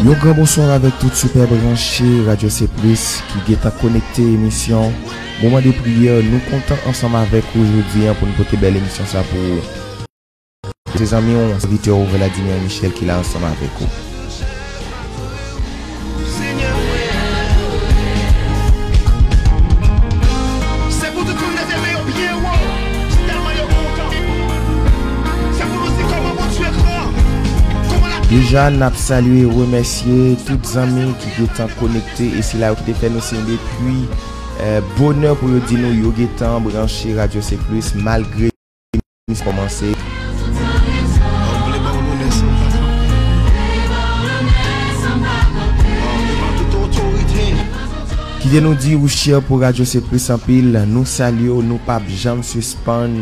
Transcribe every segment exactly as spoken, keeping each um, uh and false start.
Yon gran bonswa avèk tout sipè branche Radyo Seplis ki gentan konekte emisyon Moman de Priyè. Nou kontan ansanm avèk ou jodi a pou n pote bèl emisyon sa pou ou. Se zanmi w, sèvitè w Vladimir Michel ki la ansanm avèk ou. Se pou tout moun leve men yo byen wo, tèlman yo kontan. Se pou nou di kòman Bondye gran, kòman l ap... Deja, n ap salye, remèsye tout zanmi ki gentan konekte e sila yo ki te fè nou siy depi, eh, bonè pou yo di nou yo gentan branche Radyo Seplis malgre mis kòmanse. Kite nou di ou share pou Radyo Seplis anpil. Nou salye w, nou p ap janm sispann,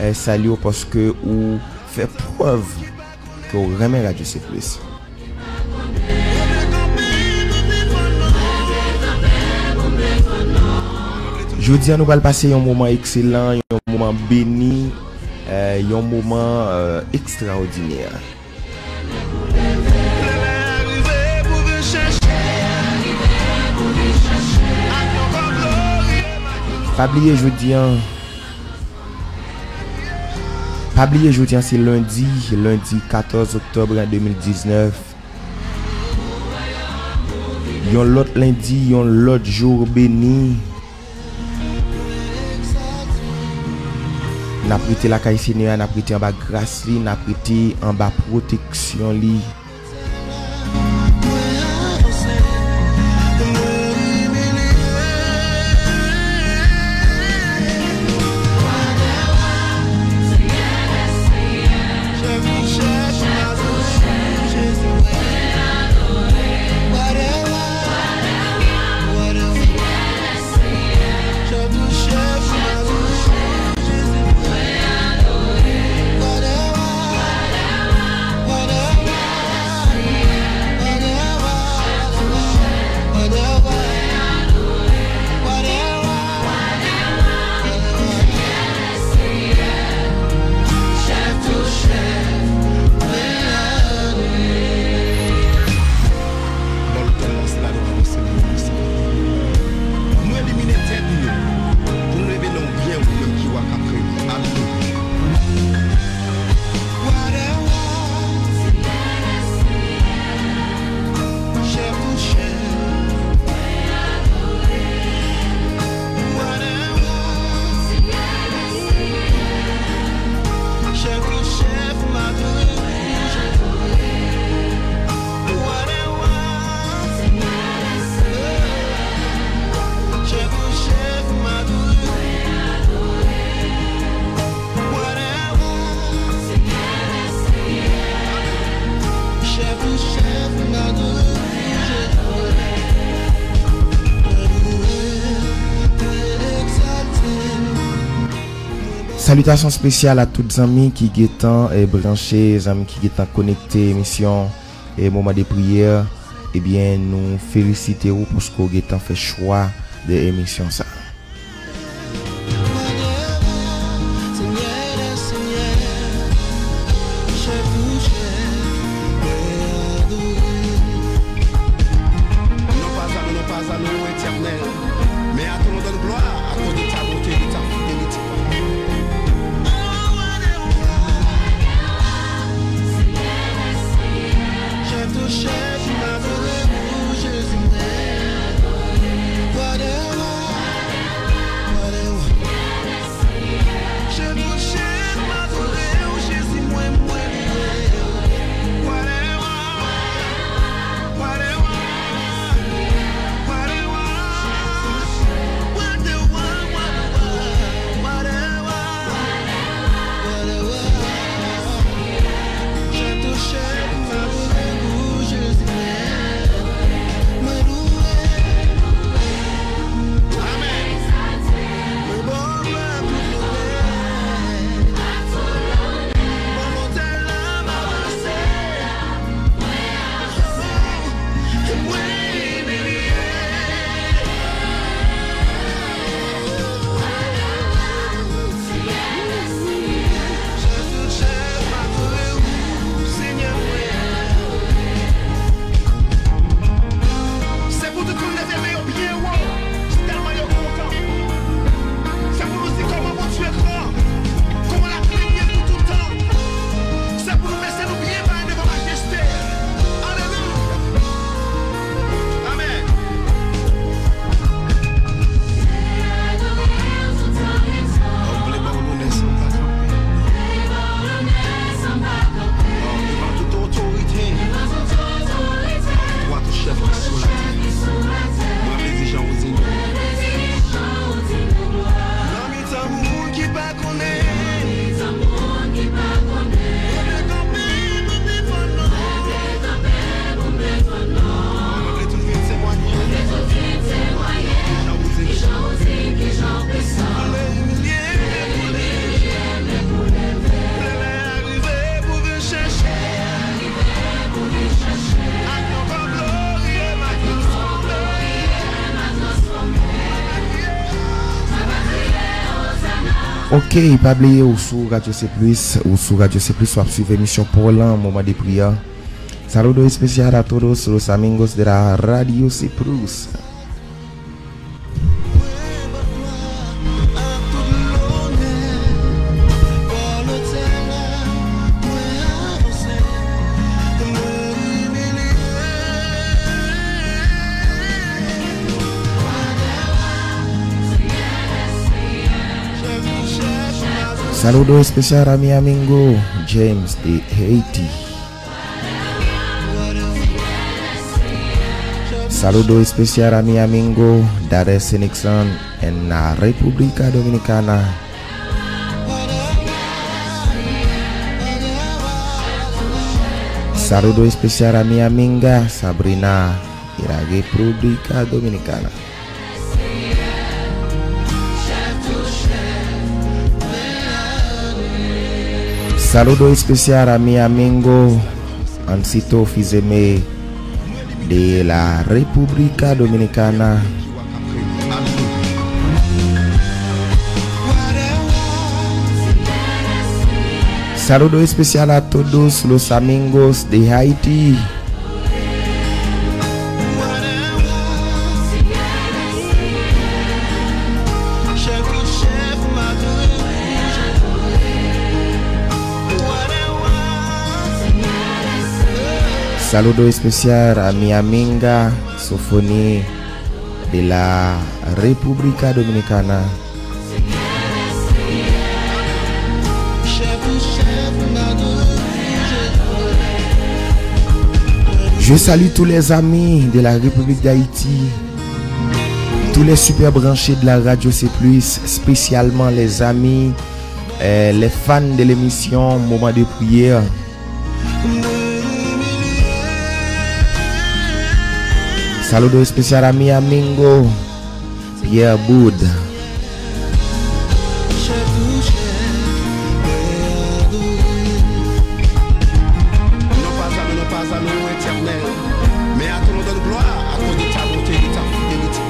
eh, salye w paske ou fè prèv ke w renmen Radyo Seplis. Jodi a, nou pral pase yon moman ekselan, yon moman beni, eh, yon moman, eh, ekstraòdinè. Pa bliye jodi a, pa bliye jodi a se lendi, lendi katòz oktòb de mil diznèf. Yon lòt lendi, yon lòt jou beni. N ap rete lakay Senyè a, n ap rete anba gras li, n ap rete anba pwoteksyon li. Ba l tout plas la, nou anonse li. Nou elimine tèt nou. Pou nou leve non w byen wo, ou menm ki wa k ap reye. Alelouya. Wa dè wa, Senyè dè senyè, chèf tou chèf. Wa dè wa, Senyè dè senyè, chèf tou chèf, m adore w, Jezi. Wa dè wa, Senyè dè senyè, chèf tou chèf, m adore w. Wa dè wa, Senyè dè senyè, chèf tou chèf, m adore w, Jezi. Salitasyon espesyal a tout zanmi ki gentan, eh, branche, zanmi ki gentan konekte emisyon, eh, Moman de Priyè. Ebyen, nou felisite w paske w gentan fè chwa de emisyon sa. Non pas à nous, non pas à nous, Éternel, mais à ton nom donne gloire à cause de ta bonté et de ta fidélité. Chèf tou chèf, m adore w, Jezi mwen. Wa dè wa, wa dè wa. Chèf tou chèf, m adore w, Jezi mwen, mwen louwe w. Wa dè wa, wa dè wa, wa dè wa, wa dè wa. Ok, pa bliye ou sou Radyo Seplus, ou sou Radyo Seplus, w ap swiv emisyon pa w lan, Moman de Priyè. Saludo especial a todos los amigos de la Radio Seplus. Saludo especial a mi amigo James de Haiti. Saludo especial a mi amigo Darius Nixon en la República Dominicana. Saludo especial a mi amiga Sabrina de la República Dominicana. Saludo especial a mi amigo Ansito Fizeme de la República Dominicana. Saludo especial a todos los amigos de Haiti. Saludo especial a mi amiga Sofoni de la República Dominicana. Je salue tous les amis de la République d'Haïti, tous les super branchés de la Radio Seplus, spécialement les amis, euh, les fans de l'émission Moment de Prière. Saludo especial a mi amigo Pierre Boud. Non pa zam, non pa zam, non, Etènèl. Men a ton non donn glwa, akoz de ta bonte e de ta fidelite.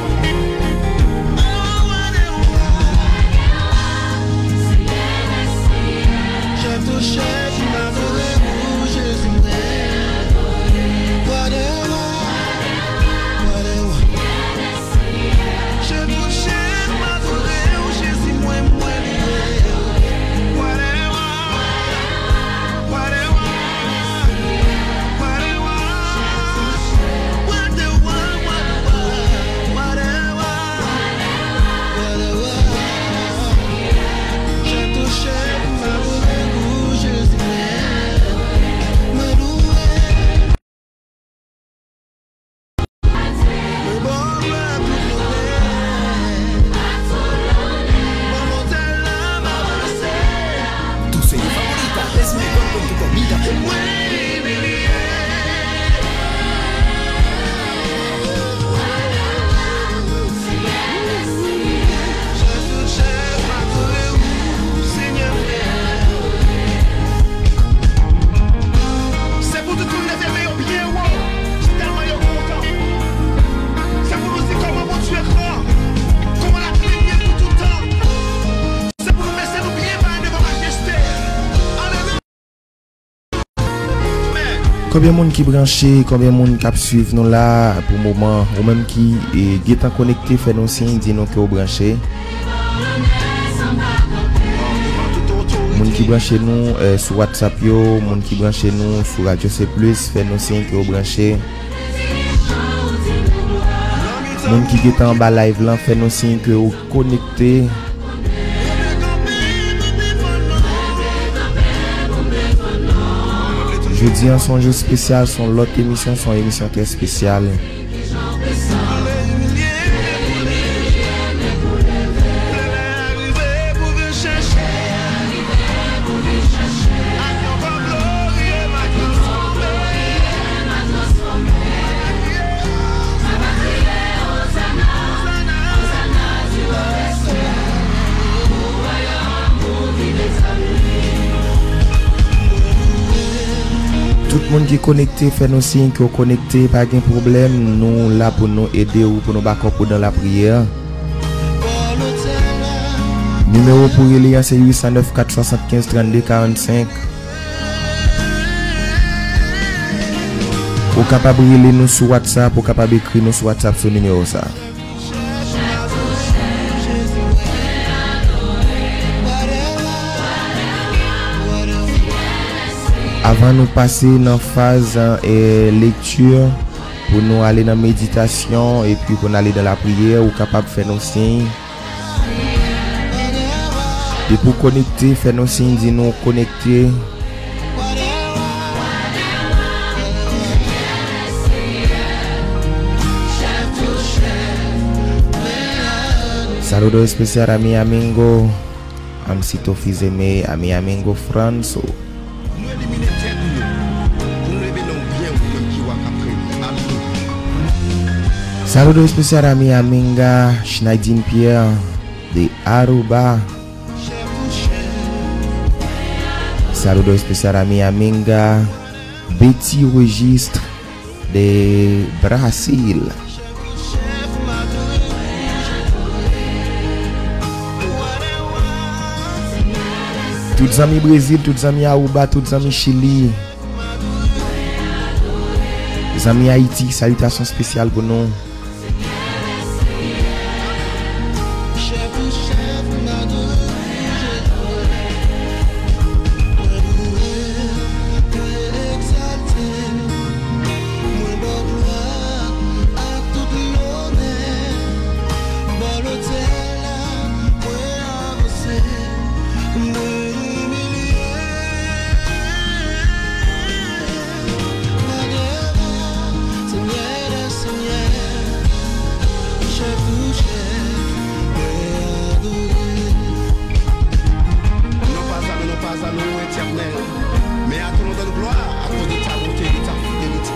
Se pou tout moun leve men yo byen wo, tèlman yo kontan. Se pou nou di kòman Bondye gran, kòman l ap renye pou tout tan. Se pou nou bese nou byen ba devan majeste. Alelouya. Konbyen moun ki branche, konbyen moun k ap swiv nou la pou moman, ou menm ki, e, gentan konekte, fè nou siy, di nou ke w branche. Moun ki branche nou, e, sou WhatsApp yo, moun ki branche nou sou Radio Seplus, fè nou siy ke w branche. Moun ki gentan anba live lan, fè nou siy ke w konekte. Jodi an se yon jou espesyal, se yon lòt emisyon, se yon emisyon trè espesyal. Tout moun ki konekte, fè nou siy ke w konekte, pa gen pwoblèm. Nou la pou nou ede w, pou nou bakòp ou nan lapriyè. Nimewo pou rele a se uit san nèf kat swasannkenz trannde karannsenk. Ou kapab rele nou sou WhatsApp, ou kapab ekri nou sou WhatsApp sou nimewo sa. Avan nou pase nan faz, eh, lekti, pou nou ale nan meditasyon, epi pou n ale nan lapriyè, ou kapab fè nou siy. Depi w konekte, fè nou siy, di nou konekte. Saludo especial a mi amigo Amsito Fizeme, a mi amigo Franso. Nou elimine tèt nou pou n leve non w byen, ou menm ki wa k ap reye. Alelouya. Saludo especial a mi amiga Schneidine Pierre de Aruba. Saludo especial a mi amiga Betty Registre de Brasil. Tout zanmi Brezil, tout zanmi Aruba, tout zanmi Chili, zanmi Ayiti, salitasyon espesyal pou nou. Non pas à nous, non pas à nous, Éternel, mais à ton nom donne gloire à cause de ta bonté et de ta fidélité.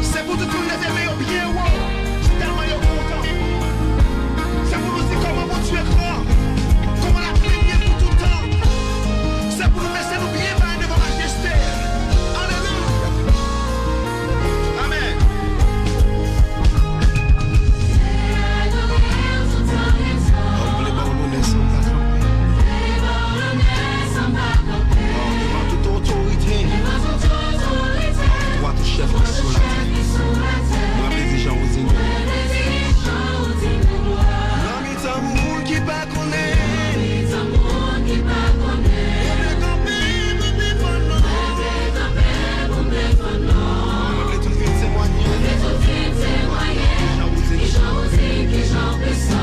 Se pou tout moun leve men yo byen wo, tèlman yo kontan. Se pou nou di kòman Bondye gran, kòman l ap renye pou tout tan. Se pou nou bese nou byen ba devan majeste. Alelouya. Amèn. Ou vle ba w lonè san pa kanpe. Devan tout otorite, devan tout otorite, devan tout chèf ki sou latè. Mwen vle di Jan Woze. Nan mitan moun ki pa konnen. Nan mitan moun ki pa konnen. Leve kanpe pou defann non. Leve kanpe pou defann non. Mwen vle tout vin temwaye. Mwen vle tout vin temwaye. Ki Jan Woze. Ki Jan Woze, ki Jan Woze.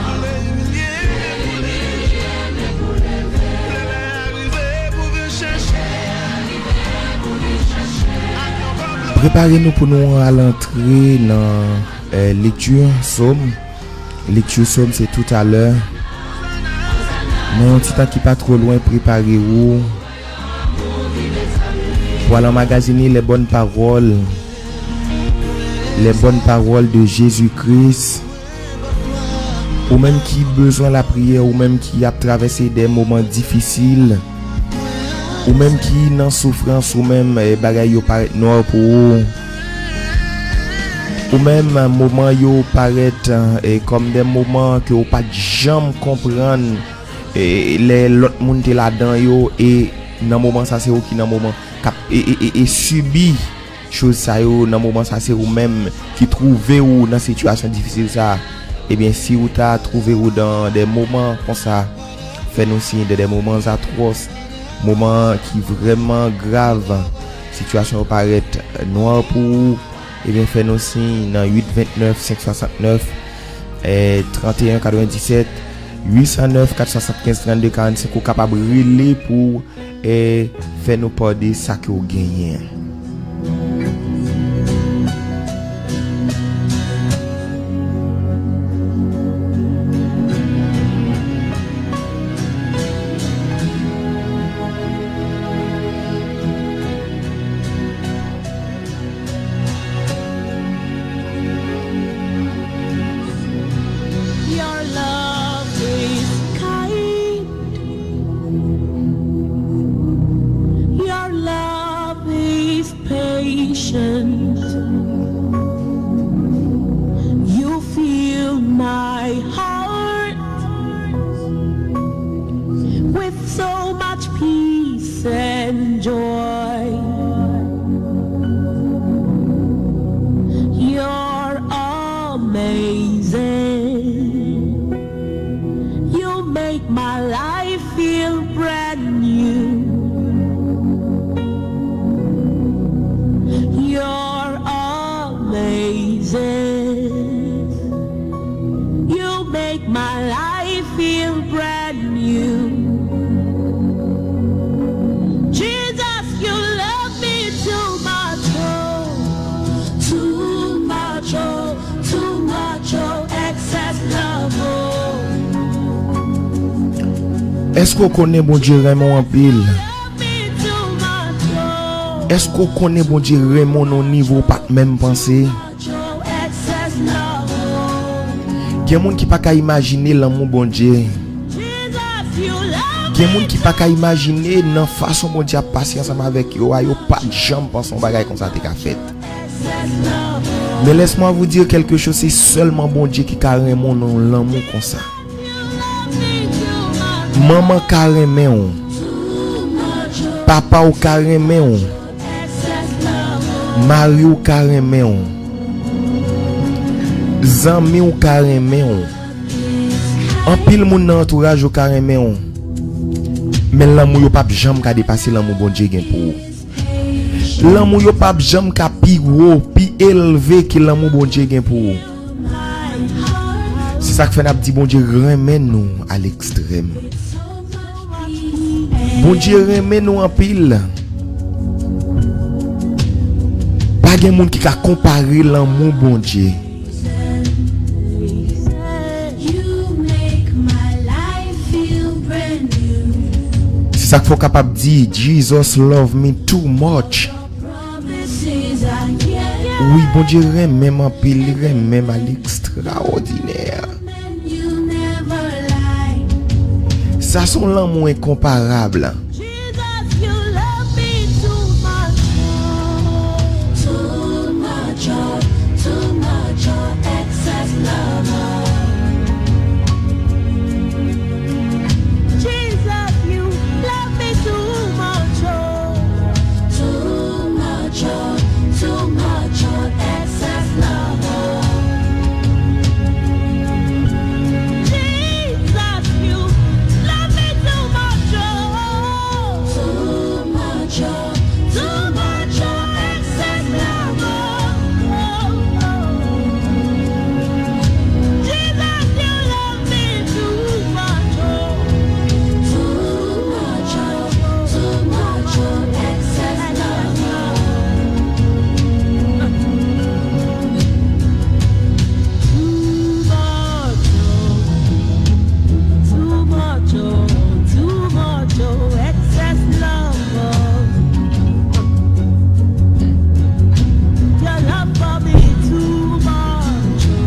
Prepare nou pou nou al antre nan, eh, lekti Sòm. Lekti Sòm se toutalè. Nan yon ti tan ki pa twò lwen, prepare w pou al anmagazine les bonnes paroles, les bonnes paroles de Jésus-Christ. Ou menm ki bezwen lapriyè, ou menm ki ap travèse de moman difisil, ou menm ki nan soufrans, ou menm, eh, bagay yo parèt nwa pou ou, ou menm, moman yo parèt, eh, kòm de moman ke ou pa t janm konprann, eh, lè lòt moun te ladan yo, e nan moman sa se ou ki nan moman k ap, e, e, e, e sibi choz sa yo, nan moman sa, se ou menm ki twouve w nan sitiyasyon difisil sa. Ebyen, si ou ta twouve ou dans des moments konsa, fè nou siy, dans des moments atroces, moman ki vrèman grav, sitiyasyon yo parèt nwa pou ou, ebyen, fè nou siy nan uit vennèf senk swasantnèf, eh, trannteyen katrevendisèt, uit san nèf kat swasantkenz trannde karannsenk, ou kapab rele pou, eh, fè nou pa de sa ke w genyen. Your love is kind. Your love is patient. You fill my heart with so much peace and joy. You're amazing. You make my life feel brand new. You're amazing. You make my life feel brand new. Jesus, you love me too much, oh, too much, oh, too much, oh, excess love, oh. Èske w konnen Bondye renmen w anpil? Love me too much, oh. Èske w konnen Bondye renmen w nan yon nivo w pa t menm panse? Gen moun ki pa ka imajine lanmou Bondye. Gen moun ki pa ka imajine nan fason Bondye ap pase ansanm avèk yo a, yo pa t janm panse yon bagay konsa te ka fèt. Mais laisse-moi vous dire quelque chose, se sèlman Bondye ki ka renmen w nan yon lanmou konsa. Manman ka renmen w. Papa w ka renmen w. Mari w ka renmen w. Zanmi w ka renmen w. Anpil moun nan antouraj ou ka renmen w. Men lanmou yo p ap janm ka depase lanmou Bondye gen pou ou. Lanmou yo p ap janm ka pi wo, pi elve ke lanmou Bondye gen pou ou. Se sa k fè n ap di Bondye renmen nou a lekstrèm. Bondye renmen nou anpil. Pa gen moun ki ka konpare lanmou Bondye. Se sa k fè w kapab di, Jesus love me too much. Wi, Bondye renmen m anpil, li renmen m a lekstrawòdinè. Sa se yon lanmou enkonparab. Jesus, you love me too much, oh. Too much, oh, too much, oh, excess love, oh. Jesus, you love me too much, oh. Too much, oh, too much, oh, excess love, oh. Jesus, you love me too much, oh. Too much, oh, too much, oh, excess love, oh. Too much, oh, too much, oh, too much, oh, excess love, oh. Your love for me too much, oh,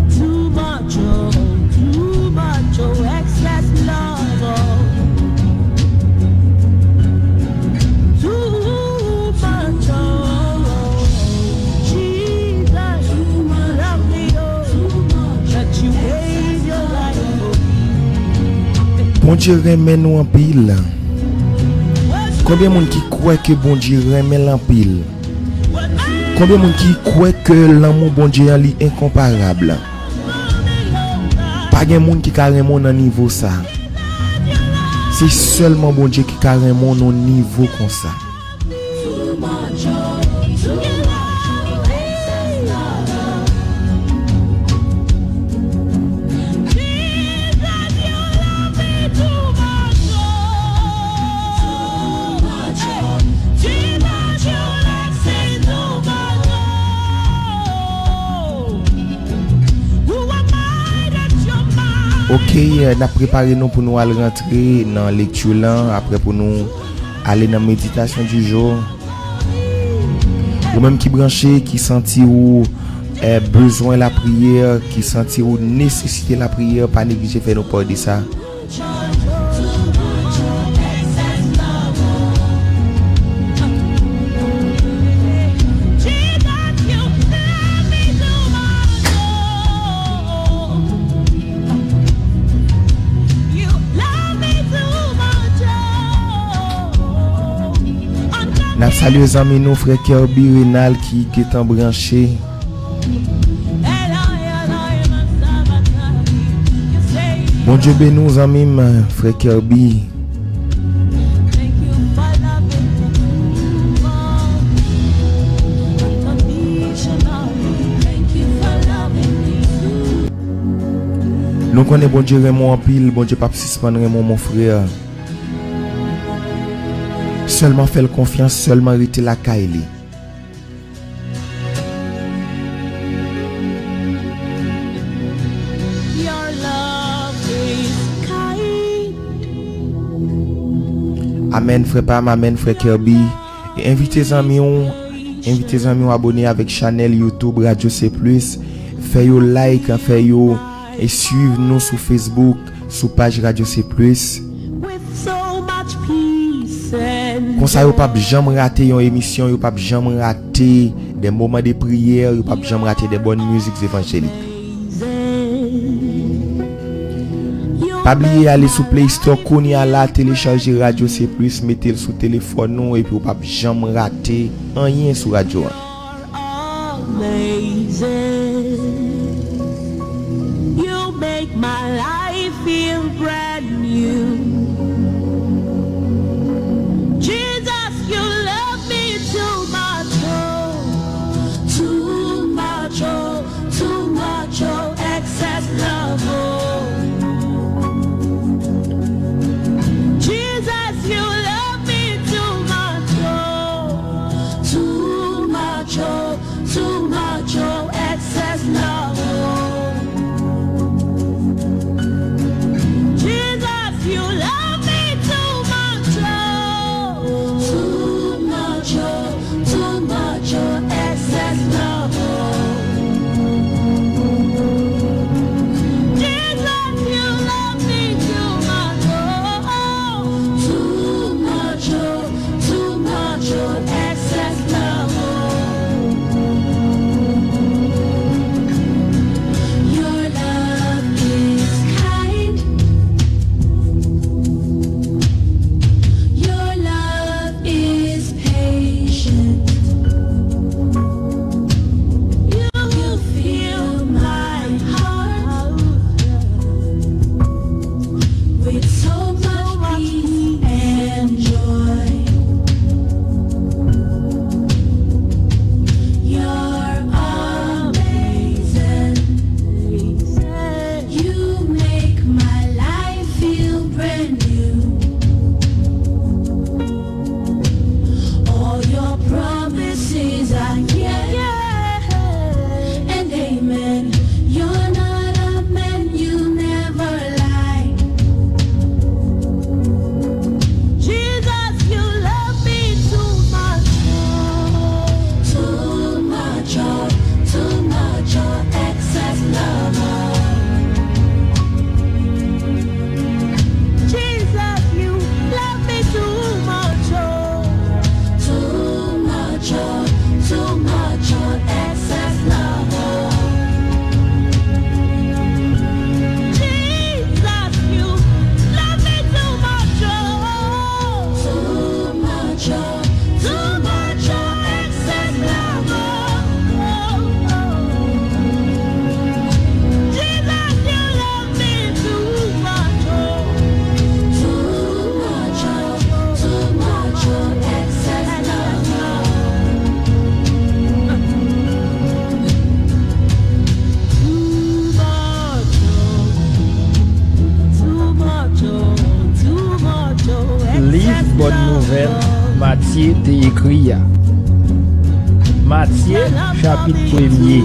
too much, oh, too much, oh, excess love, oh. Too much, oh, Jesus, love me, oh, that you gave your life for me. Bondye renmen nou anpil. Konbyen moun ki kwè ke Bondye renmen l anpil? Konbyen moun ki kwè ke lanmou Bondye an li enkonparab? Pa gen moun ki ka renmen w nan nivo sa. Se sèlman Bondye ki ka renmen w nan nivo konsa. Ok, n ap prepare nou pou nou al rantre nan lekti lan, apre pou nou ale nan meditasyon di jou. Ou menm ki branche, ki santi ou, eh, bezwen lapriyè, ki santi ou nesesite lapriyè, pa neglije fè nou pa de sa. N ap salye zanmi nou, frè Kerby Renal, ki gentan branche. Bondye beni w, zanmi m, frè Kerby. Nou konnen Bondye renmen w anpil, Bondye p ap sispann renmen w, mon frè. Sèlman fè l konfyans, sèlman rete lakay li. Amèn, frè pa m, amèn, frè Kerby. E envite zanmi w, envite zanmi w abone avèk chanèl YouTube Radyo C Plus. Fè yo like, fè yo e swiv nou sou Facebook, sou paj Radyo C Plus. Konsa yo p ap janm rate yon emisyon, yo p ap janm rate de moman de priyè, yo p ap janm rate de bòn mizik evanjelik. Pa bliye ale sou Play Store kounye a la, telechaje Radyo C Plus, mete l sou telefòn ou, epi ou p ap janm rate anyen sou radyo a. Amazing. You make my life feel brand new. Jesus, you love me too much, oh, too much, oh, too much, oh, excess love, oh. Jesus, you love me too much, oh, too much, oh, too much, oh, excess love, oh. Jesus, you love Matye te ekri a. Matye, chapit premye.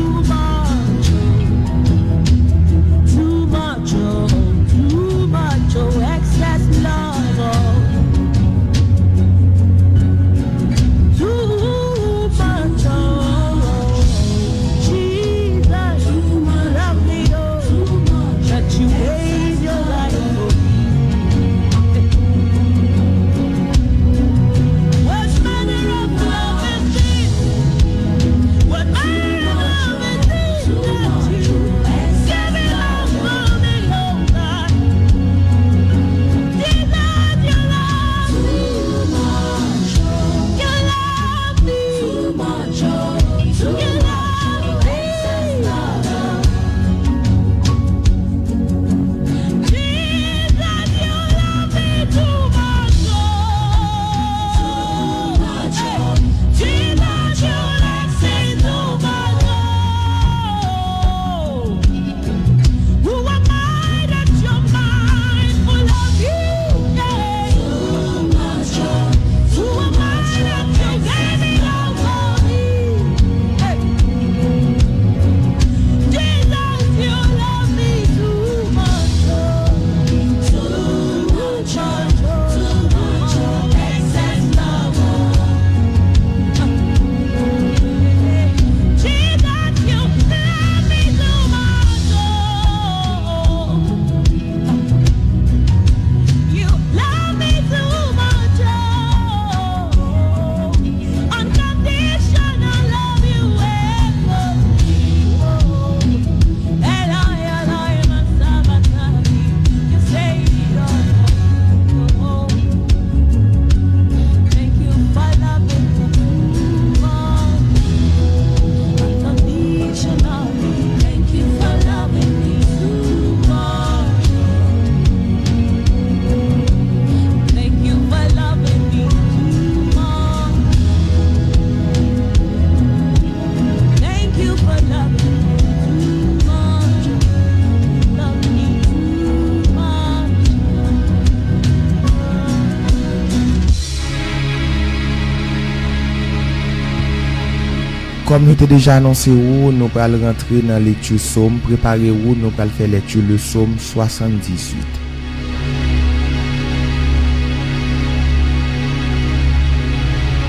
Kòm nou te deja anonse ou, nou pral rantre nan lekti Sòm. Prepare ou, nou pral fè lekti le Sòm swasanndizuit.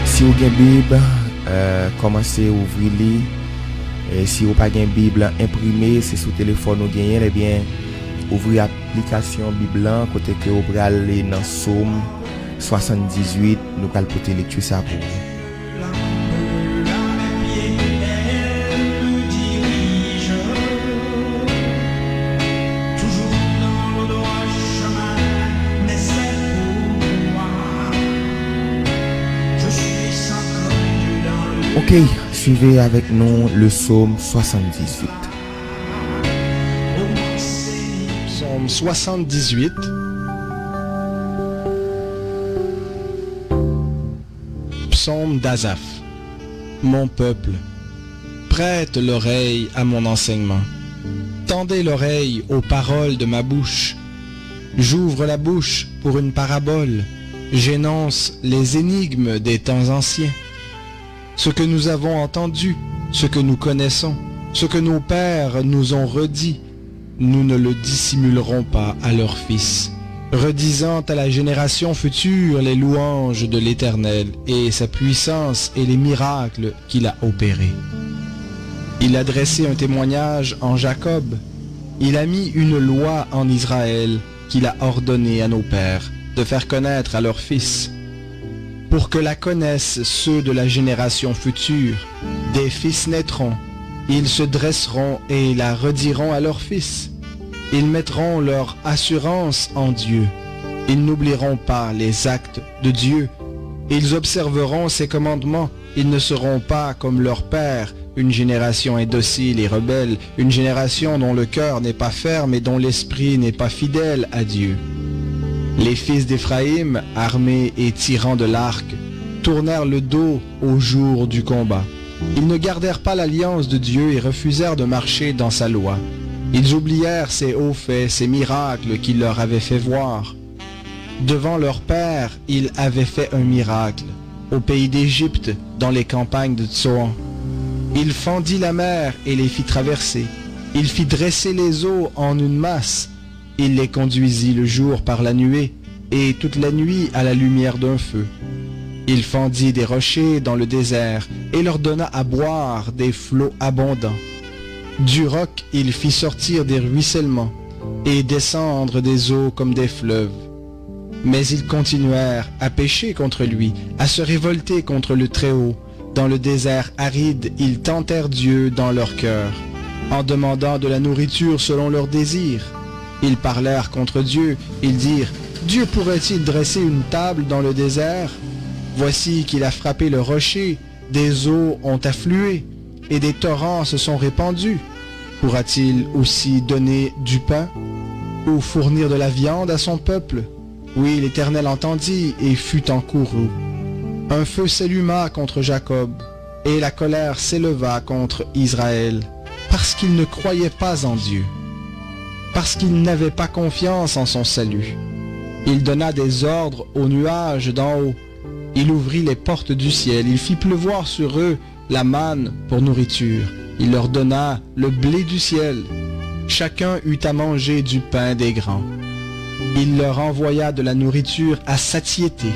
Si ou gen Bib, eh, kòmanse ouvri li. E si ou pa gen Bib la enprime, se sou telefòn ou genyen l, ebyen, ouvri aplikasyon Bib lan, kote ke ou pral li nan Sòm swasanndizuit, nou pral pote lekti sa pou ou. Ok, suivez avec nous le psaume soixante-dix-huit. Psaume soixante-dix-huit. Psaume d'Asaph. Mon peuple, prête l'oreille à mon enseignement. Tendez l'oreille aux paroles de ma bouche. J'ouvre la bouche pour une parabole. J'énonce les énigmes des temps anciens. Ce que nous avons entendu, ce que nous connaissons, ce que nos pères nous ont redit, nous ne le dissimulerons pas à leurs fils. Redisant à la génération future les louanges de l'Éternel et sa puissance et les miracles qu'il a opérés. Il a dressé un témoignage en Jacob, il a mis une loi en Israël qu'il a ordonné à nos pères de faire connaître à leurs fils, pour que la connaissent ceux de la génération future. Des fils naîtront, ils se dresseront et la rediront à leurs fils. Ils mettront leur assurance en Dieu. Ils n'oublieront pas les actes de Dieu. Ils observeront ses commandements. Ils ne seront pas comme leurs pères, une génération indocile et rebelle, une génération dont le cœur n'est pas ferme et dont l'esprit n'est pas fidèle à Dieu. Les fils d'Éphraïm, armés et tirant de l'arc, tournèrent le dos au jour du combat. Ils ne gardèrent pas l'alliance de Dieu et refusèrent de marcher dans sa loi. Ils oublièrent ses hauts faits, ses miracles qu'il leur avait fait voir. Devant leur père, il avait fait un miracle. au pays d'Égypte, dans les campagnes de Tsoan. Il fendit la mer et les fit traverser. Il fit dresser les eaux en une masse. Il les conduisit le jour par la nuée, et toute la nuit à la lumière d'un feu. Il fendit des rochers dans le désert, et leur donna à boire des flots abondants. Du roc, il fit sortir des ruissellements, et descendre des eaux comme des fleuves. Mais ils continuèrent à pécher contre lui, à se révolter contre le Très-Haut. Dans le désert aride, ils tentèrent Dieu dans leur cœur, en demandant de la nourriture selon leur désir. Ils parlèrent contre Dieu, ils dirent, Dieu pourrait-il dresser une table dans le désert? Voici qu'il a frappé le rocher, des eaux ont afflué, et des torrents se sont répandus. Pourra-t-il aussi donner du pain ou fournir de la viande à son peuple? Oui, l'Éternel entendit et fut en courroux. Un feu s'alluma contre Jacob, et la colère s'éleva contre Israël, parce qu'il ne croyait pas en Dieu, parce qu'il n'avait pas confiance en son salut. Il donna des ordres aux nuages d'en haut. Il ouvrit les portes du ciel, il fit pleuvoir sur eux la manne pour nourriture. Il leur donna le blé du ciel. Chacun eut à manger du pain des grands. Il leur envoya de la nourriture à satiété.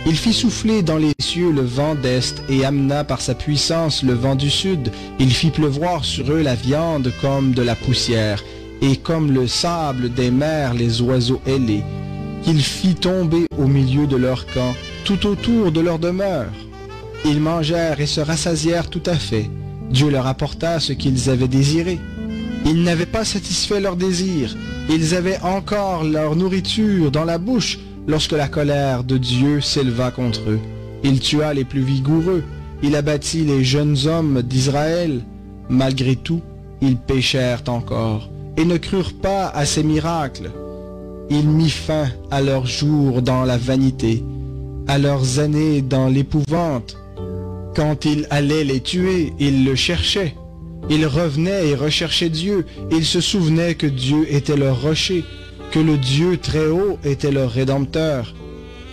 Il fit souffler dans les cieux le vent d'est et amena par sa puissance le vent du sud. Il fit pleuvoir sur eux la viande comme de la poussière, et comme le sable des mers les oiseaux ailés, qu'il fit tomber au milieu de leur camp, tout autour de leur demeure. Ils mangèrent et se rassasièrent tout à fait. Dieu leur apporta ce qu'ils avaient désiré. Il n'avait pas satisfait leur désir. Ils avaient encore leur nourriture dans la bouche lorsque la colère de Dieu s'éleva contre eux. Il tua les plus vigoureux. Il abattit les jeunes hommes d'Israël. Malgré tout, ils péchèrent encore et ne crurent pas à ses miracles. Il mit fin à leurs jours dans la vanité, à leurs années dans l'épouvante. Quand il allait les tuer, ils le cherchaient. Ils revenaient et recherchaient Dieu. Ils se souvenaient que Dieu était leur rocher, que le Dieu très haut était leur rédempteur.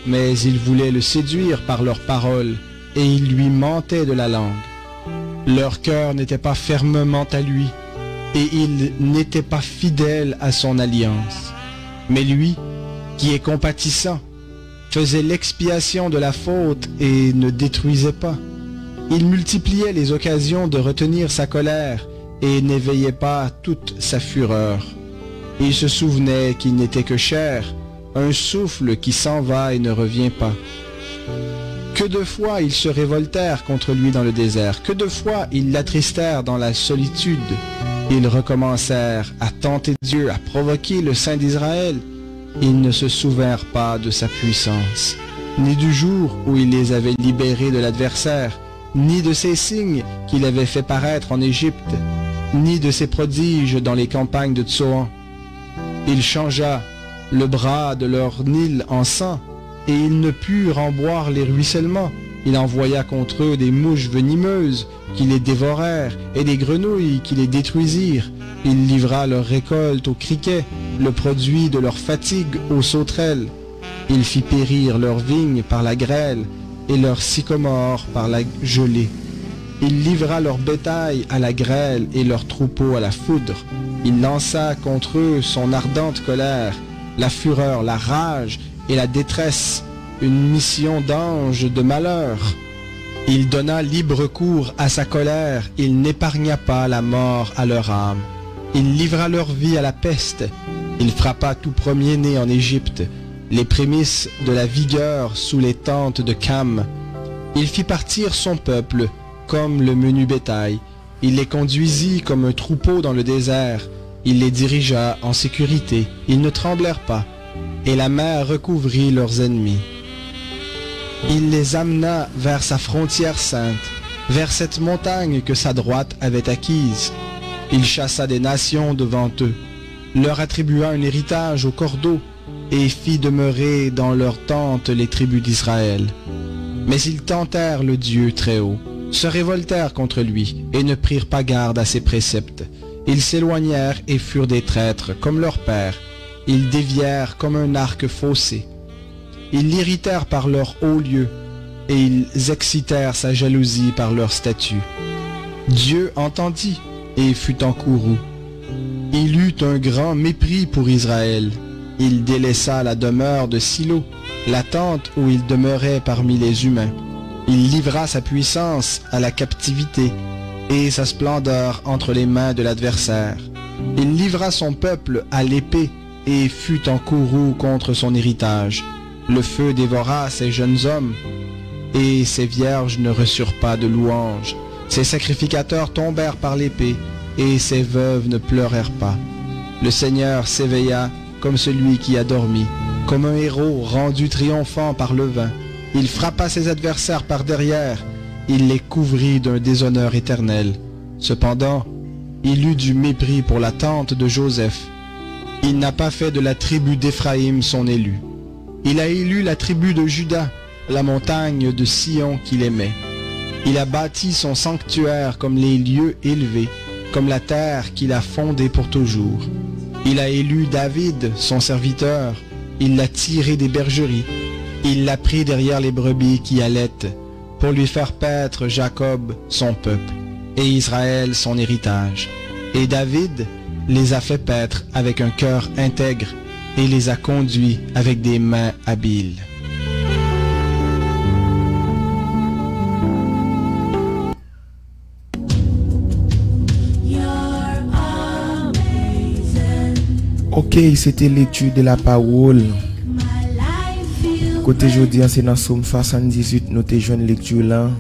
Mais ils voulaient le séduire par leurs paroles, et ils lui mentaient de la langue. Leur cœur n'était pas fermement à lui, et ils n'étaient pas fidèles à son alliance. Mais lui, qui est compatissant, faisait l'expiation de la faute et ne détruisait pas. Il multipliait les occasions de retenir sa colère et n'éveillait pas toute sa fureur. Il se souvenait qu'il n'était que chair, un souffle qui s'en va et ne revient pas. Que de fois ils se révoltèrent contre lui dans le désert, que de fois ils l'attristèrent dans la solitude. Ils recommencèrent à tenter Dieu, à provoquer le Saint d'Israël. Ils ne se souvinrent pas de sa puissance, ni du jour où il les avait libérés de l'adversaire, ni de ses signes qu'il avait fait paraître en Égypte, ni de ses prodiges dans les campagnes de Tsoan. Il changea le bras de leur Nil en sang, et ils ne purent en boire les ruissellements. Il envoya contre eux des mouches venimeuses qui les dévorèrent, et des grenouilles qui les détruisirent. Il livra leur récolte aux criquets, le produit de leur fatigue aux sauterelles. Il fit périr leurs vignes par la grêle et leurs sycomores par la gelée. Il livra leur bétail à la grêle et leurs troupeaux à la foudre. Il lança contre eux son ardente colère, la fureur, la rage et la détresse, une mission d'anges de malheur. Il donna libre cours à sa colère, il n'épargna pas la mort à leur âme. Il livra leur vie à la peste, il frappa tout premier-né en Égypte, les prémices de la vigueur sous les tentes de Cham. Il fit partir son peuple comme le menu bétail, il les conduisit comme un troupeau dans le désert, il les dirigea en sécurité, ils ne tremblèrent pas, et la mer recouvrit leurs ennemis. Il les amena vers sa frontière sainte, vers cette montagne que sa droite avait acquise. Il chassa des nations devant eux, leur attribua un héritage au cordeau, et fit demeurer dans leurs tentes les tribus d'Israël. Mais ils tentèrent le Dieu très haut, se révoltèrent contre lui, et ne prirent pas garde à ses préceptes. Ils s'éloignèrent et furent des traîtres comme leurs pères. Ils dévièrent comme un arc faussé. Ils l'irritèrent par leurs hauts lieux. et ils excitèrent sa jalousie par leur statut. Dieu entendit et fut en courroux. Il eut un grand mépris pour Israël. Il délaissa la demeure de Silo, la tente où il demeurait parmi les humains. Il livra sa puissance à la captivité et sa splendeur entre les mains de l'adversaire. Il livra son peuple à l'épée et fut en courroux contre son héritage. Le feu dévora ses jeunes hommes, et ses vierges ne reçurent pas de louange. Ses sacrificateurs tombèrent par l'épée, et ses veuves ne pleurèrent pas. Le Seigneur s'éveilla comme celui qui a dormi, comme un héros rendu triomphant par le vin. Il frappa ses adversaires par derrière, il les couvrit d'un déshonneur éternel. Cependant, il eut du mépris pour la tente de Joseph. Il n'a pas fait de la tribu d'Éphraïm son élu. Il a élu la tribu de Juda, la montagne de Sion qu'il aimait. Il a bâti son sanctuaire comme les lieux élevés, comme la terre qu'il a fondée pour toujours. Il a élu David, son serviteur, il l'a tiré des bergeries, il l'a pris derrière les brebis qui allaient, pour lui faire paître Jacob, son peuple, et Israël, son héritage. Et David les a fait paître avec un cœur intègre et les a conduits avec des mains habiles. Ok, se te lekti de la pawòl. Kote jodi a, se nan Sòm swasanndizuit nou te jwenn lekti lan.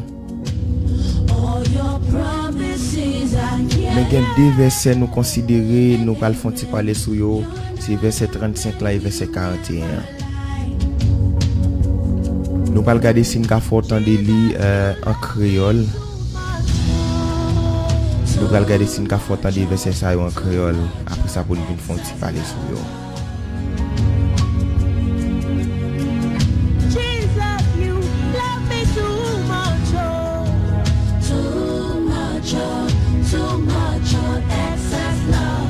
Men gen de vèsè nou konsidere, nou pral fè yon ti pale sou yo. Se vèsè trannsenk lan e vèsè karanteyen an. Nou pral gade si n ka fè w tande li, eh, an kreyòl. Nou pral gade si n ka fè w tande vèsè sa yo an kreyòl. Apre sa, pou n vin fè yon ti pale sou yo. Jesus, you love me too much, oh. Too much, oh, too much, oh, excess love.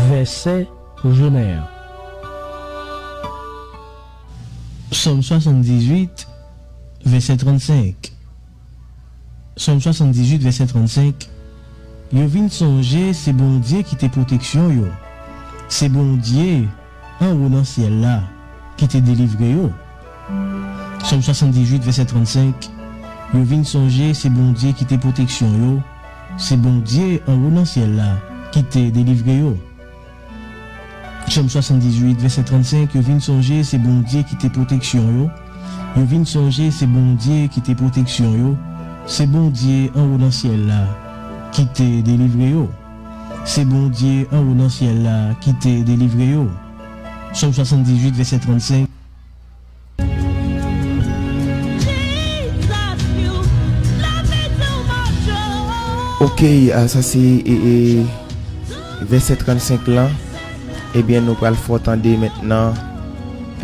Vèsè pou jounen an. Sòm swasanndizuit, vèsè trannsenk. Sòm swasanndizuit, vèsè trannsenk. Yo vin sonje se Bondye ki te pwoteksyon yo. Se Bondye anwo nan syèl la ki te delivre yo. Sòm swasanndizuit, vèsè trannsenk. Yo vin sonje se Bondye ki te pwoteksyon yo. Se Bondye anwo nan syèl la ki te delivre yo. Sòm swasanndizuit, vèsè trannsenk, yo vin sonje se Bondye ki te pwoteksyon yo. Yo vin sonje se Bondye ki te pwoteksyon yo. Se Bondye anwo nan syèl la ki te delivre yo. Se Bondye anwo nan syèl la ki te delivre yo. Sòm swasanndizuit, vèsè trannsenk. Ok, ah, sa se, e, e, vèsè trannsenk lan. Ebyen, nou pral fè w tande mentnan,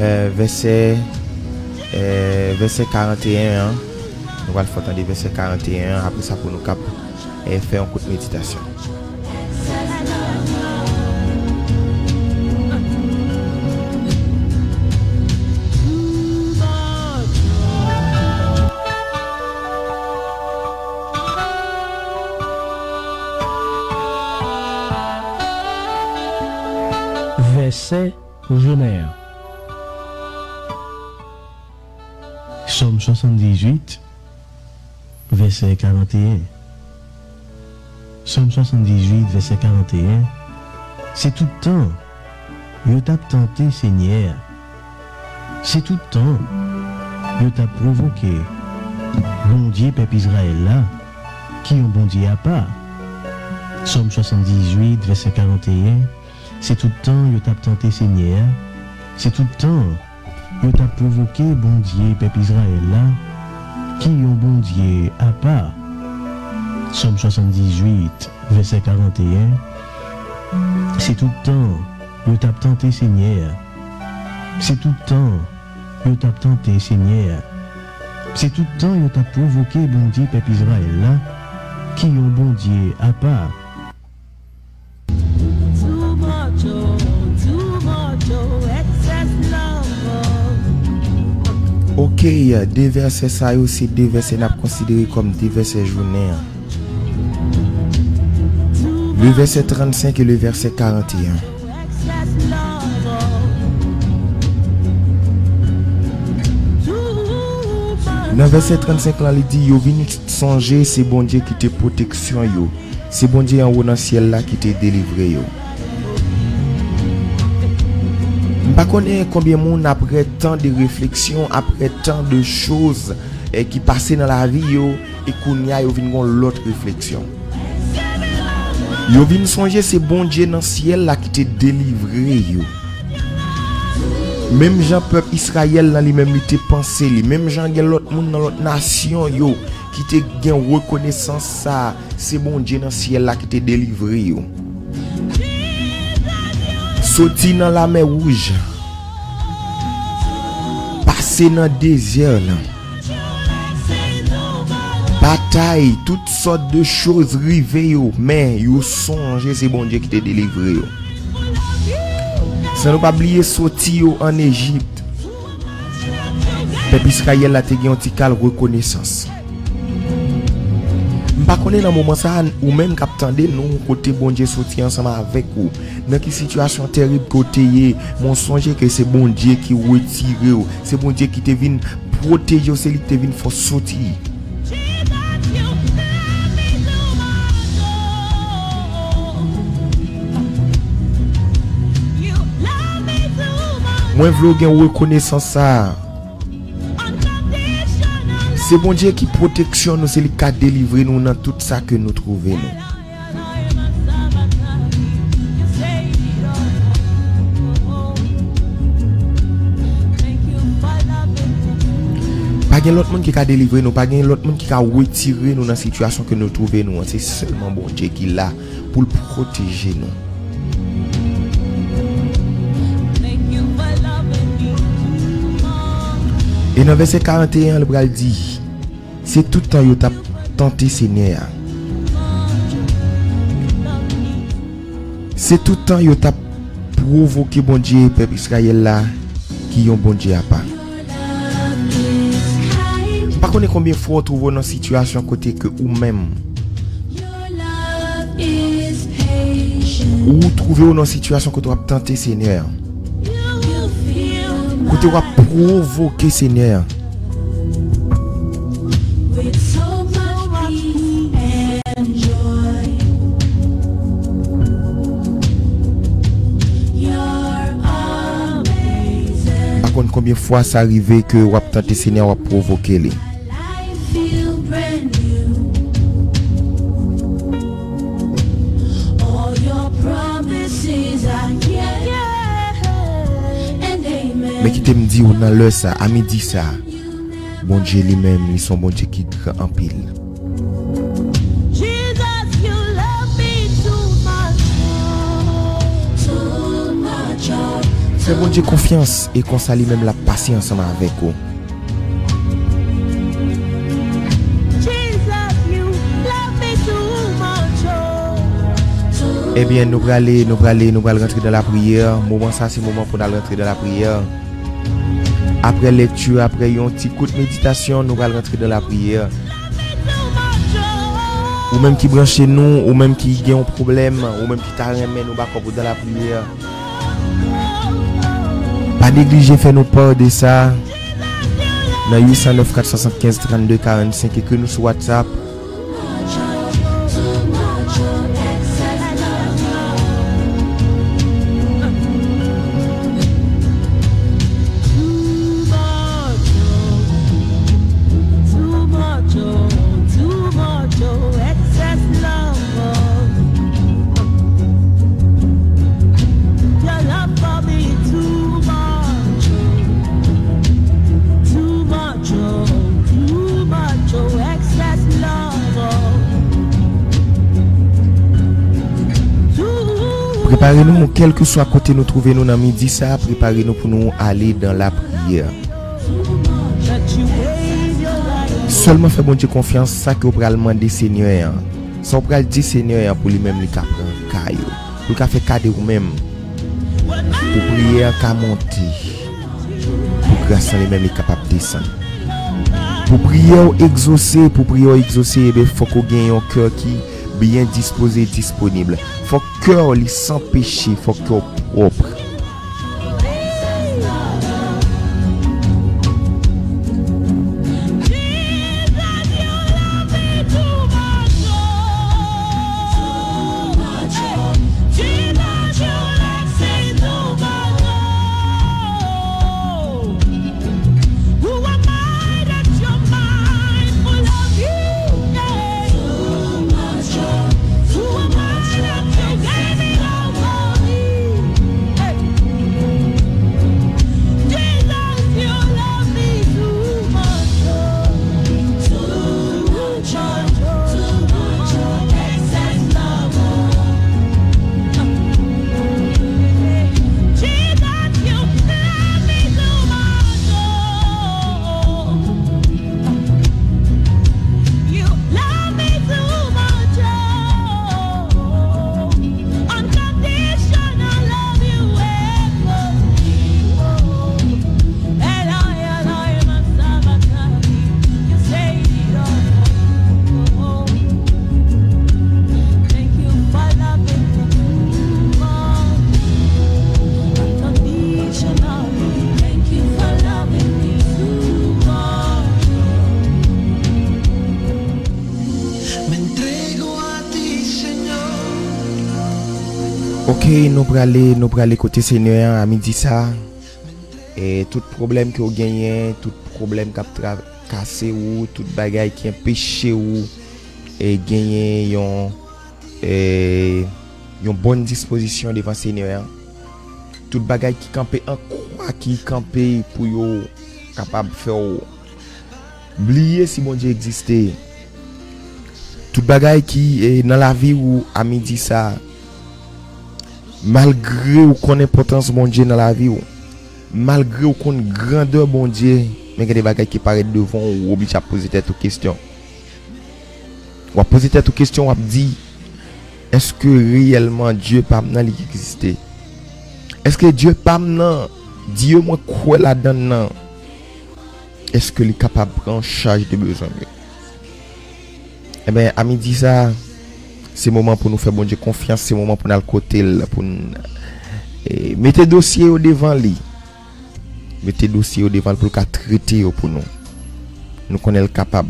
eh, vèsè, eh, vèsè karanteyen an. Nou pral fè w tande vèsè karanteyen an. Apre sa, pou nou kap, eh, fè yon kout meditasyon. Vèsè pou jounen an. Sòm swasanndizuit, vèsè karanteyen. Sòm swasanndizuit, vèsè karanteyen. Se tout tan yo t ap tante Senyè a. Se tout tan yo t ap pwovoke Bondye pèp Izrayèl la, ki yon Bondye apa. Sòm swasanndizuit, vèsè karanteyen. Se tout tan yo t ap tante Senyè a. Se tout tan yo t ap pwovoke Bondye pèp Izrayèl la, ki yon Bondye apa. Sòm swasanndizuit, vèsè karanteyen. Se tout tan yo t ap tante Senyè a. Se tout tan yo t ap tante Senyè a. Se tout tan yo t ap pwovoke Bondye pèp Izrayèl la, ki yon Bondye apa. Ok, de vèsè sa yo se de vèsè n ap konsidere kòm de vèsè jounen an. Le verset trente-cinq et le verset quarante et un. Nan vèsè trannsenk lan, li di, yo vin sonje se Bondye ki te pwoteksyon yo, se Bondye anwo nan syèl la ki te delivre yo. M pa konnen konbyen moun, apre tan de refleksyon, apre tan de choz, eh, ki pase nan lavi yo, e kounye a yo vin gon lòt refleksyon. Yo vin sonje se Bondye nan syèl la ki te delivre yo. Menm jan pèp Izrayèl lan li menm li te panse li, menm jan gen lòt moun nan lòt nasyon yo ki te gen rekonesans sa, se Bondye nan syèl la ki te delivre yo. Soti nan Lamè Wouj, pase nan dezè lan. Batay, tout sòt de choz rive yo, men yo sonje se Bondye ki te delivre yo. San nou pa bliye soti yo ann Ejip, pèp Izrayèl la te gen yon ti kal rekonesans. M pa konnen nan moman sa a, ou menm k ap tande nou, kote Bondye soti ansanm avèk ou, nan ki sitiyasyon terib ke w te ye, men w sonje ke se Bondye ki retire w, se Bondye ki te vin pwoteje w, se li ki te vin fè w soti. Mwen vle w gen rekonesans sa a. Se Bondye ki pwoteksyon nou, se li ki ka delivre nou nan tout sa ke nou twouve nou. Pa gen lòt moun ki ka delivre nou, pa gen lòt moun ki ka retire nou nan sitiyasyon ke nou twouve nou an. Se sèlman Bondye ki la pou l pwoteje nou. E nan vèsè karant e en an, li pral di, se tout tan yo t ap tante Senyè a. Se tout tan yo t ap pwovoke Bondye pèp Izrayèl la, ki yon Bondye apa. M pa konnen konbyen fwa w twouve w nan sitiyasyon kote ke ou menm, ou twouve w nan sitiyasyon kote w ap tante Senyè a. Kote w ap pwovoke Senyè a. M pa konn konbyen fwa sa rive ke w ap tante Senyè a, w ap pwovoke li. Men kite m di w nan lè sa, a midi sa, Bondye li menm, li se yon Bondye ki gran anpil. Fè Bondye konfyans e konsa li menm l ap pase ansanm avèk ou. Ebyen, nou prale, nou prale, nou pral rantre nan lapriyè. Moman sa, se moman pou n al rantre nan lapriyè. Apre lekti, apre yon ti kout meditasyon, nou pral rantre nan lapriyè. Ou menm ki branche nou, ou menm ki gen yon pwoblèm, ou menm ki ta renmen nou bakòp ou nan lapriyè, pa neglije fè nou pa de sa nan uit san nèf kat swasannkenz trannde karannsenk, ekri nou sou WhatsApp. Prepare nou, kèlkeswa kote nou twouve nou nan midi sa, prepare nou pou nou ale nan lapriyè. Sèlman fè Bondye konfyans, sa ke w pral mande Senyè a, sa w pral di Senyè a pou li menm li ka pran ka yo, pou l ka fè ka de ou menm, pou priyè a ka monte, pou Gras lan li menm li kapab desann. Pou priyè w egzose, pou priyè w egzose, ebyen, fòk ou gen yon kè ki byen dispoze, disponib. Fòk kè w li san peche, fòk kè w pwòp. Ok, nou prale, nou prale kote Senyè a, a midi sa. E tout pwoblèm ke w genyen, tout pwoblèm k ap trakase w, tout bagay ki anpeche w, e genyen yon, e, yon bòn dispozisyon devan Senyè a. Tout bagay ki kanpe an kwa, ki kanpe pou yo kapab fè w bliye si Bondye egziste. Tout bagay ki, e, nan lavi w a midi sa, malgre w konn enpòtans Bondye nan lavi w, malgre w konn grandè Bondye, men gen de bagay ki parèt devan w, w oblije ap poze tèt ou kesyon. W ap poze tèt ou kesyon, w ap di, èske reyèlman Dye pa m nan li egziste? Èske Dye pa m nan, Dye mwen kwè ladan l nan, èske li kapab pran chaj de bezwen m yo? Enben, a midi sa, se moman pou nou fè Bondye konfyans, se moman pou n al kote l, pou n, e, mete dosye yo devan li. Mete dosye yo devan l pou l ka trete yo pou nou. Nou konnen l kapab.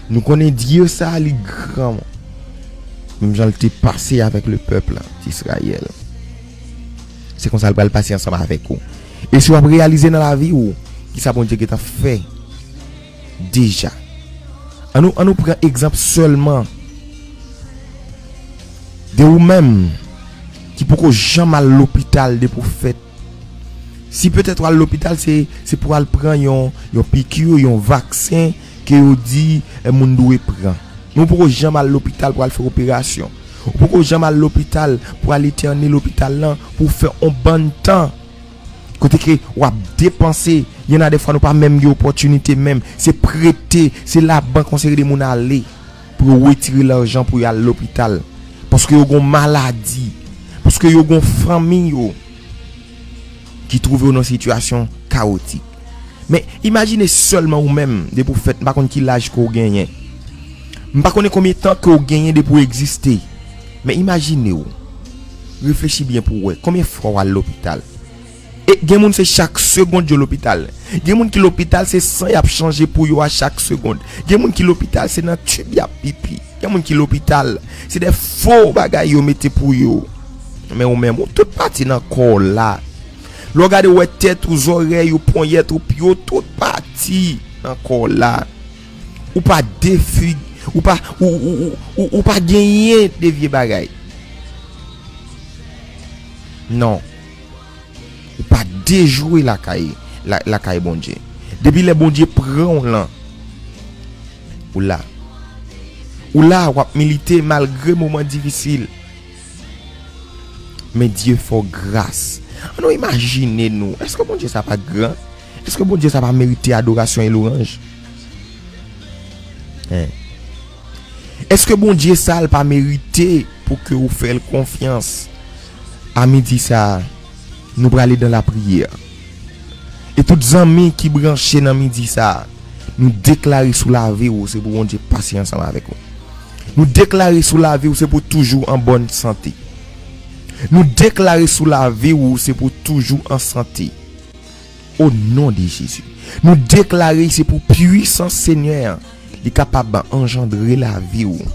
Nou konnen Dye sa a, li gran. Menm jan l te pase avèk le pèp la, Izrayèl. Se konsa l pral pase ansanm avèk ou. E si w ap reyalize nan lavi w, kisa Bondye gentan fè deja. Ann nou, ann nou pran egzanp sèlman de ou menm ki poko janm al lopital depi w fèt. Si petèt w al lopital, se, se pou w al pran yon, yon piki, yon vaksen ke yo di, e, moun dwe pran. Men w poko janm al lopital pou al fè operasyon. Ou poko janm al lopital pou al etène lopital lan pou w fè on bann tan. Kote ke w ap depanse, y en a de fwa nou pa menm gen opòtinite menm. Se prete, se labank yon seri de moun ale pou yo retire lajan pou yo al lopital. Paske yo gon maladi, paske yo gon fanmi yo ki twouve yo nan sitiyasyon kawotik. Men imajine sèlman ou menm, depi w fèt, m pa konn ki laj ke w genyen. M pa konnen konbyen tan ke w genyen depi w egziste. Men imajine w. Reflechi byen pou w wè konbyen fwa w al lopital. E gen moun se chak segond yo lopital. Gen moun ki lopital se san y ap chanje pou yo a chak segond. Gen moun ki lopital se nan tib y ap pipi. Gen moun ki lopital se de fo bagay yo mete pou yo. Men ou menm, ou tout pati nan kò w la. Lè w gade, w wè tèt ou, zòrèy ou, ponyèt ou, pye w, tout pati nan kò w la. Ou pa defig, ou pa, ou, ou, ou, ou, ou pa genyen de vye bagay. Non. Ou pa dejwe lakay, la, lakay Bondye. Depi lè Bondye pran w lan, ou la. Ou la, w ap milite malgre moman difisil. Men Dye fè w gras. Ann nou imajine nou. Èske Bondye sa pa gran? Èske Bondye sa pa merite adorasyon e lwanj? Hein? Èske Bondye sa l pa merite pou ke ou fè l konfyans? A midi sa, nou prale dan lapriyè. E tout zanmi ki branche nan midi sa a, nou deklare sou lavi w, se pou Bondye pase ansanm avèk ou. Nou deklare sou lavi w, se pou toujou an bòn sante. Nou deklare sou lavi w, se pou toujou an sante. O non de Jezi. Nou deklare se pou pwisans Senyè an, li kapab anjandre lavi w.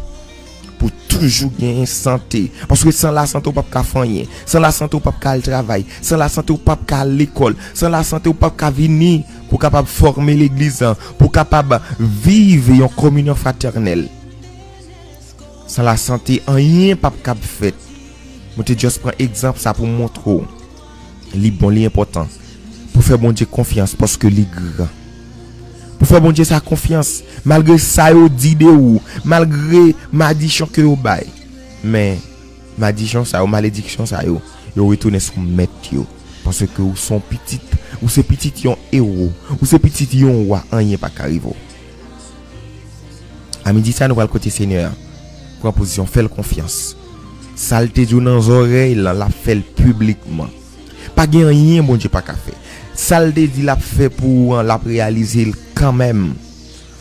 Pou toujou genyen sante. Paske san lasante, ou p ap ka fè anyen. San lasante, ou p ap ka al travay. San lasante, ou p ap ka al lekòl. San lasante, ou p ap ka vini pou kapab fòme legliz lan, pou kapab viv yon kominyon fratènèl. San lasante, anyen p ap kab fèt. Mwen te just pran egzanp sa pou montre w. Li bon, li enpòtan. Pou fè Bondye konfyans, paske li gran. Pou fè Bondye sa konfyans, malgre sa yo di de ou, malgre madichon ke yo bay. Men, madichon sa yo, malediksyon sa yo, yo retounen sou mèt yo. Paske ou se yon pitit, ou se pitit yon ewo, ou se pitit yon wa, anyen pa ka rive w. A midi sa, nou pral kote Senyè a. Pran pozisyon, fè l konfyans. Sa l te di w nan zòrèy lan, l ap fè l piblikman. Pa gen anyen Bondye pa ka fè. Sa l te di l ap fè pou ou an, l ap reyalize l kanmenm.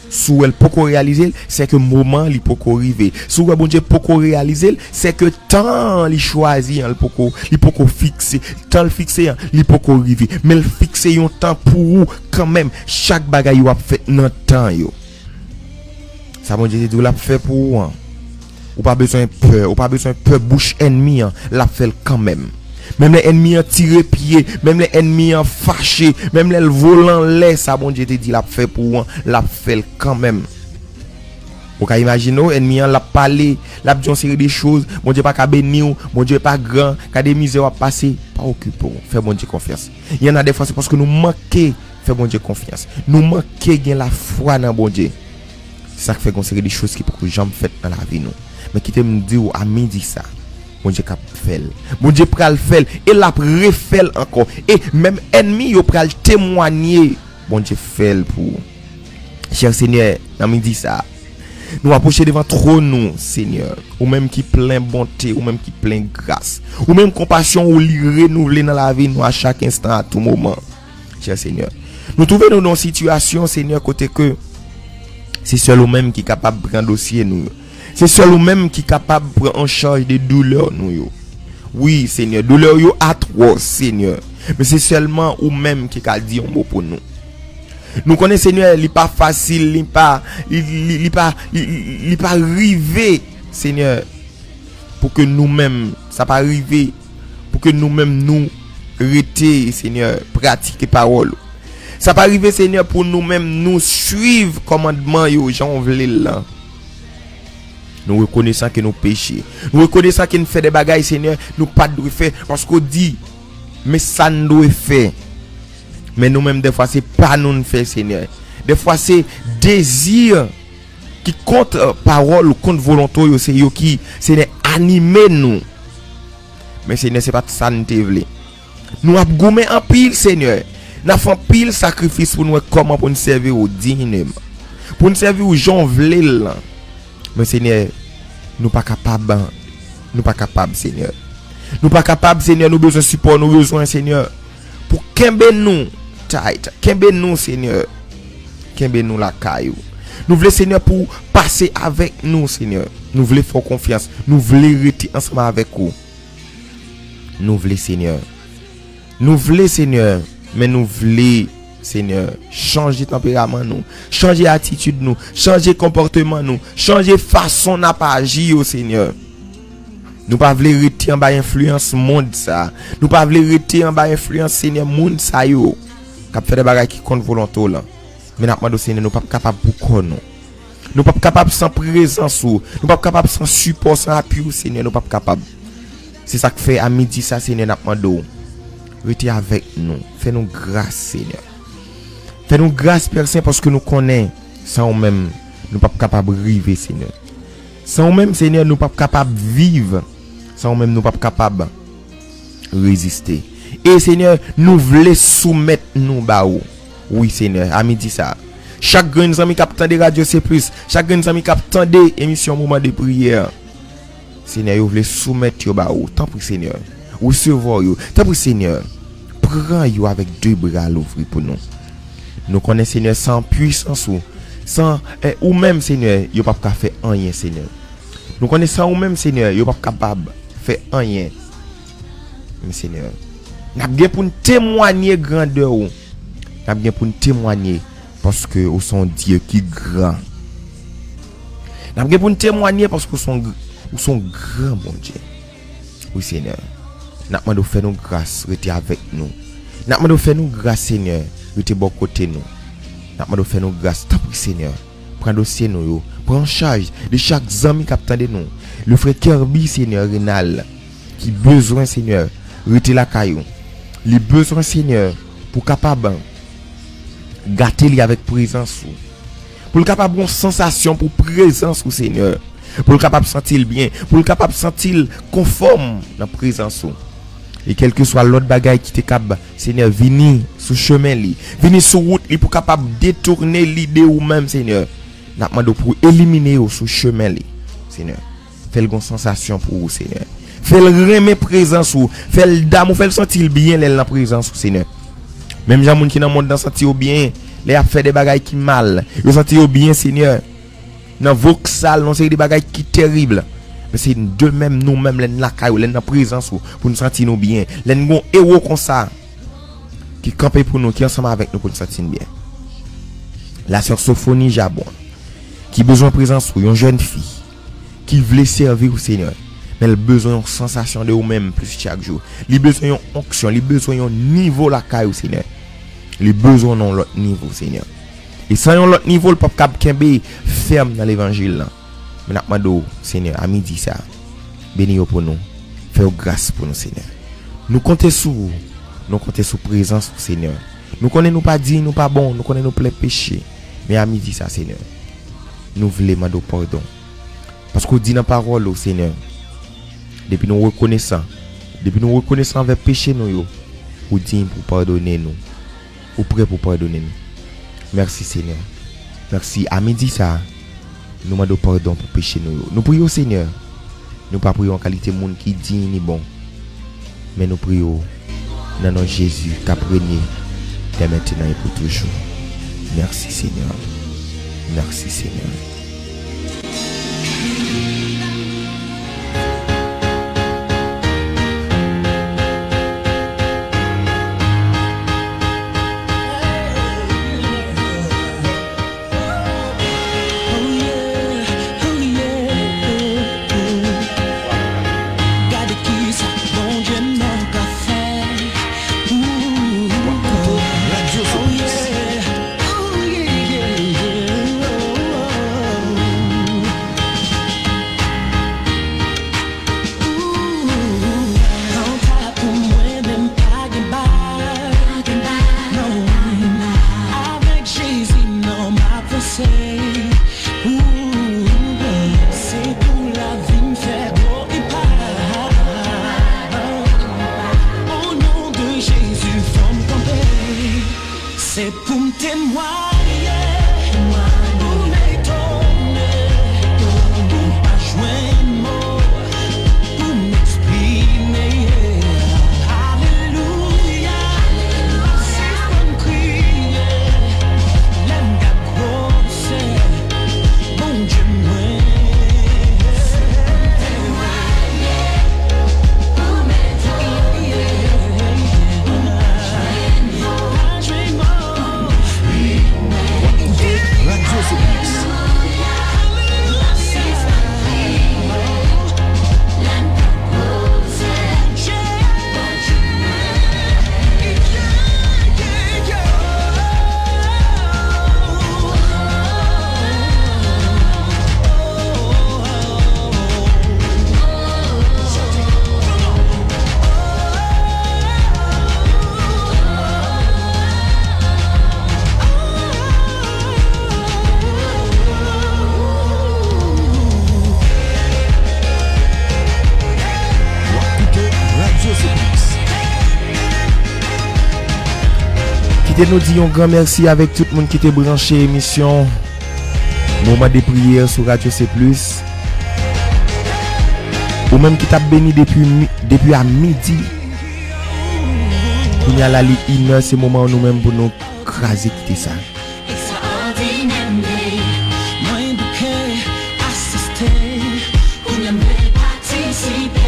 Si w wè l poko reyalize l, se ke moman li poko rive. Si w wè Bondye poko reyalize l, se ke tan li chwazi an, li poko, li poko fikse. Tan l fikse an, li poko rive. Men l fikse yon tan pou ou kanmenm. Chak bagay yo ap fèt nan tan yo. Sa Bondye te di w l ap fè pou ou an. Ou pa bezwen pè, ou pa bezwen pè bouch ènmi an, l ap fè l kanmenm. Menm lè ènmi an tire pye, menm lè ènmi an fache, menm lè l vole anlè, sa Bondye te di l ap fè pou ou an, l ap fè l kanmenm. Ou ka imajine w, ènmi an, l ap pale, l ap di yon seri de choz, Bondye pa ka beni w, Bondye pa gran, gade mizè w ap pase, pa okipe w, fè Bondye konfyans. Y anna defwa se paske nou manke fè Bondye konfyans. Nou manke gen lafwa nan Bondye. Se sa k fè gen yon seri de choz ki poko janm fèt nan lavi nou. Men kite m di w a midi sa, Bondye k ap fè l. Bondye pral fè l e l ap refè l ankò. E menm ènmi yo pral temwanye Bondye fè l pou ou. Chè Senyè, nan midi sa, nou apwoche devan twòn ou, Senyè. Ou menm ki plen bonte, ou menm ki plen gras. Ou menm konpasyon ou li renouvle nan lavi nou a chak enstan, a tou moman. Chè Senyè. Nou twouve nou nan yon sitiyasyon, Senyè, kote ke se sèl ou menm ki kapab pran dosye nou yo. Se sèl ou menm ki kapab pran an chaj de doulè nou yo. Wi, Senyè, doulè yo atwòs, Senyè. Men se sèlman ou menm ki ka di yon mo pou nou. Nou konnen, Senyè, li pa fasil, li pa, li, li, li pa, li, li, li pa rive, Senyè, pou ke nou menm, sa pa rive pou ke nou menm nou rete, Senyè, pratike pawòl ou. Sa pa rive, Senyè, pou nou menm nou swiv kòmandman yo jan w vle l lan. Nou rekonesan ke nou peche. Nou rekonesan ke n fè de bagay, Senyè, nou pa t dwe fè, paske w di, men sa n dwe fè. Men nou menm, defwa, se pa nou n fè, Senyè. Defwa, se dezi ki kont, eh, pawòl ou, kont volonte w yo, se yo ki, Senyè, anime nou. Men, Senyè, se pa t sa n te vle. Nou ap goumen anpil, Senyè. N ap fè anpil sakrifis pou n wè kòman pou n sèvi w digneman. Pou n sèvi w jan w vle l lan. Men, Senyè, nou pa kapab. Nou pa kapab, Senyè. Nou pa kapab, Senyè, nou bezwen sipò, nou bezwen, Senyè, pou kenbe nou tight. Kenbe nou, Senyè. Kenbe nou lakay ou. Nou vle, Senyè, pou pase avèk nou, Senyè. Nou vle fè w konfyans. Nou vle rete ansanm avèk ou. Nou vle, Senyè. Nou vle, Senyè. Men nou vle, Senyè, chanje tanperaman nou, chanje atitid nou, chanje konpòteman nou, chanje fason n ap aji yo, Senyè. Nou pa vle rete anba enfliyans mond sa. Nou pa vle rete anba enfliyans, Senyè, moun sa yo k ap fè de bagay ki kont volonte w lan. Men n ap mande w, Senyè, nou p ap kapab pou kò nou. Nou p ap kapab san prezans ou. Nou p ap kapab san sipò, san apui ou, Senyè. Nou p ap kapab. Se sa k fè a midi sa, Senyè, n ap mande w, rete avèk nou. Fè nou gras, Senyè. Fè nou gras, Pè Sen, paske nou konnen, san ou menm, nou p ap kapab rive, Senyè. San ou menm, Senyè, nou p ap kapab viv. San ou menm, nou p ap kapab reziste. E, Senyè, nou vle soumèt nou ba ou. Wi, Senyè, a midi sa. Chak grenn zanmi k ap tande Radyo Se Plis, chak grenn zanmi k ap tande emisyon Moman de Priyè, Senyè, yo vle soumèt yo ba ou. Tanpri, Senyè, resevwa yo. Tanpri, Senyè, pran yo avèk de bra louvri pou nou. Nou konnen, Senyè, san pwisans ou, san, eh, ou menm, Senyè, yo p ap ka fè anyen, Senyè. Nou konnen san ou menm, Senyè, yo p ap kapab fè anyen. Men, Senyè, n ap gen pou n temwanye grandè ou. N ap gen pou n temwanye paske ou se yon Dye ki gran. N ap gen pou n temwanye paske ou se yon gr-, ou se yon gran Bondye. Wi, Senyè. N ap mande w fè nou gras, rete avèk nou. N ap mande w fè nou gras, Senyè, rete bò kote nou. N ap mande w fè nou gras, tanpri, Senyè. Pran dosye nou yo. Pran an chaj de chak zanmi k ap tande nou. Le frè Kerby, Senyè, Renal, ki bezwen, Senyè, rete lakay ou. Li bezwen, Senyè, pou kapab gate li avèk prezans ou. Pou l kapab gen yon sansasyon pou prezans ou, Senyè. Pou l kapab santi l byen. Pou l kapab santi l konfòm nan prezans ou. E kèlkeswa lòt bagay ki te kab, Senyè, vini sou chemen li, vini sou wout li pou kapab detounen li de ou menm, Senyè. N ap mande w pou w elimine yo sou chemen li, Senyè. Fè l gon sansasyon pou ou, Senyè. Fè l renmen prezans ou. Fè l damou, fè l santi l byen lè l nan prezans ou, Senyè. Menm jan moun ki nan mond nan santi yo byen, lè y ap fè de bagay ki mal, yo santi yo byen, Senyè. Nan voksal, nan seri de bagay ki terib. Men se de menm nou menm, lè n lakay ou, lè n nan prezans ou, pou n santi nou byen. Lè n gon ewo konsa, ki kanpe pou nou, ki ansanm avèk nou pou n santi n byen. La sè Sofoni Jabon, ki bezwen prezans ou, yon jèn fi, ki vle sèvi w, Senyè. Men l bezwen yon sansasyon de ou menm plis chak jou. Li bezwen yon onksyon, li bezwen yon nivo lakay ou, Senyè. Li bezwen w nan yon lòt nivo, Senyè. E san yon lòt nivo, l p ap kab kenbe fèm nan levanjil lan. Men n ap mande w, Senyè, a midi sa, beni yo pou nou. Fè yo gras pou nou, Senyè. Nou konte sou ou. Nou konte sou prezans ou, Senyè. Nou konnen nou pa diy, nou pa bon, nou konnen nou plen peche. Men a midi sa, Senyè, nou vle mande w padon. Paske w di nan pawòl ou, Senyè, depi nou rekonesan, depi nou rekonesan anvè peche nou yo, ou diy pou w padone nou. Ou prè pou w padone nou. Mèsi, Senyè. Mèsi. A midi sa a, nou mande w padon pou peche nou yo. Nou priye w, Senyè. Nou pa priye w an kalite moun ki diy ni bon. Men nou priye w nan non Jezi k ap renye dè mentnan e pou toujou. Mèsi, Senyè. Mèsi, Senyè. Gade kisa Bondye m nan ka fè. Radyo Soprix. Kanta pou mwen, men m pa gen bal. Non. Avèk Jezi, non, m ap vanse. Ooh, se pou lavi m fè gwo enpak. O non de Jezi, fò m kanpe. Se pou m temwaye, pou m etone, pou m pa jwenn mo, pou m eksprime. Alelouya, sispann kriye, lè m gad gwosè Bondye mwen. W ap koute Radyo Soprix. W ap koute Radyo Soprix. Kite nou di yon gran mèsi avèk tout moun ki te branche emisyon Moman de Priyè sou Radyo Soprix. Ou menm ki t ap beni depi mi-, depi a midi, pou Kounye a la li inè, se moman nou menm pou nou kraze kite sa.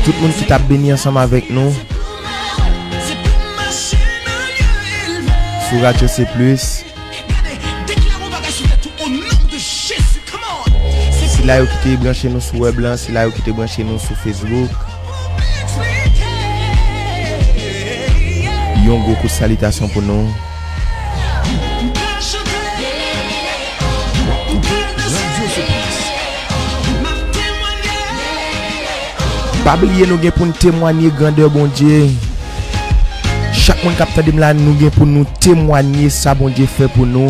Tout moun ki t ap beni ansanm avèk nou sou Radyo C plus. Sila yo ki te branche nou sou wèb lan, sila yo ki te branche nou sou Facebook. Yon gwo kout salitasyon pou nou. Pa bliye nou gen pou n temwanye grandè Bondye. Chak moun k ap tande m la, nou gen pou nou temwanye sa Bondye fè pou nou.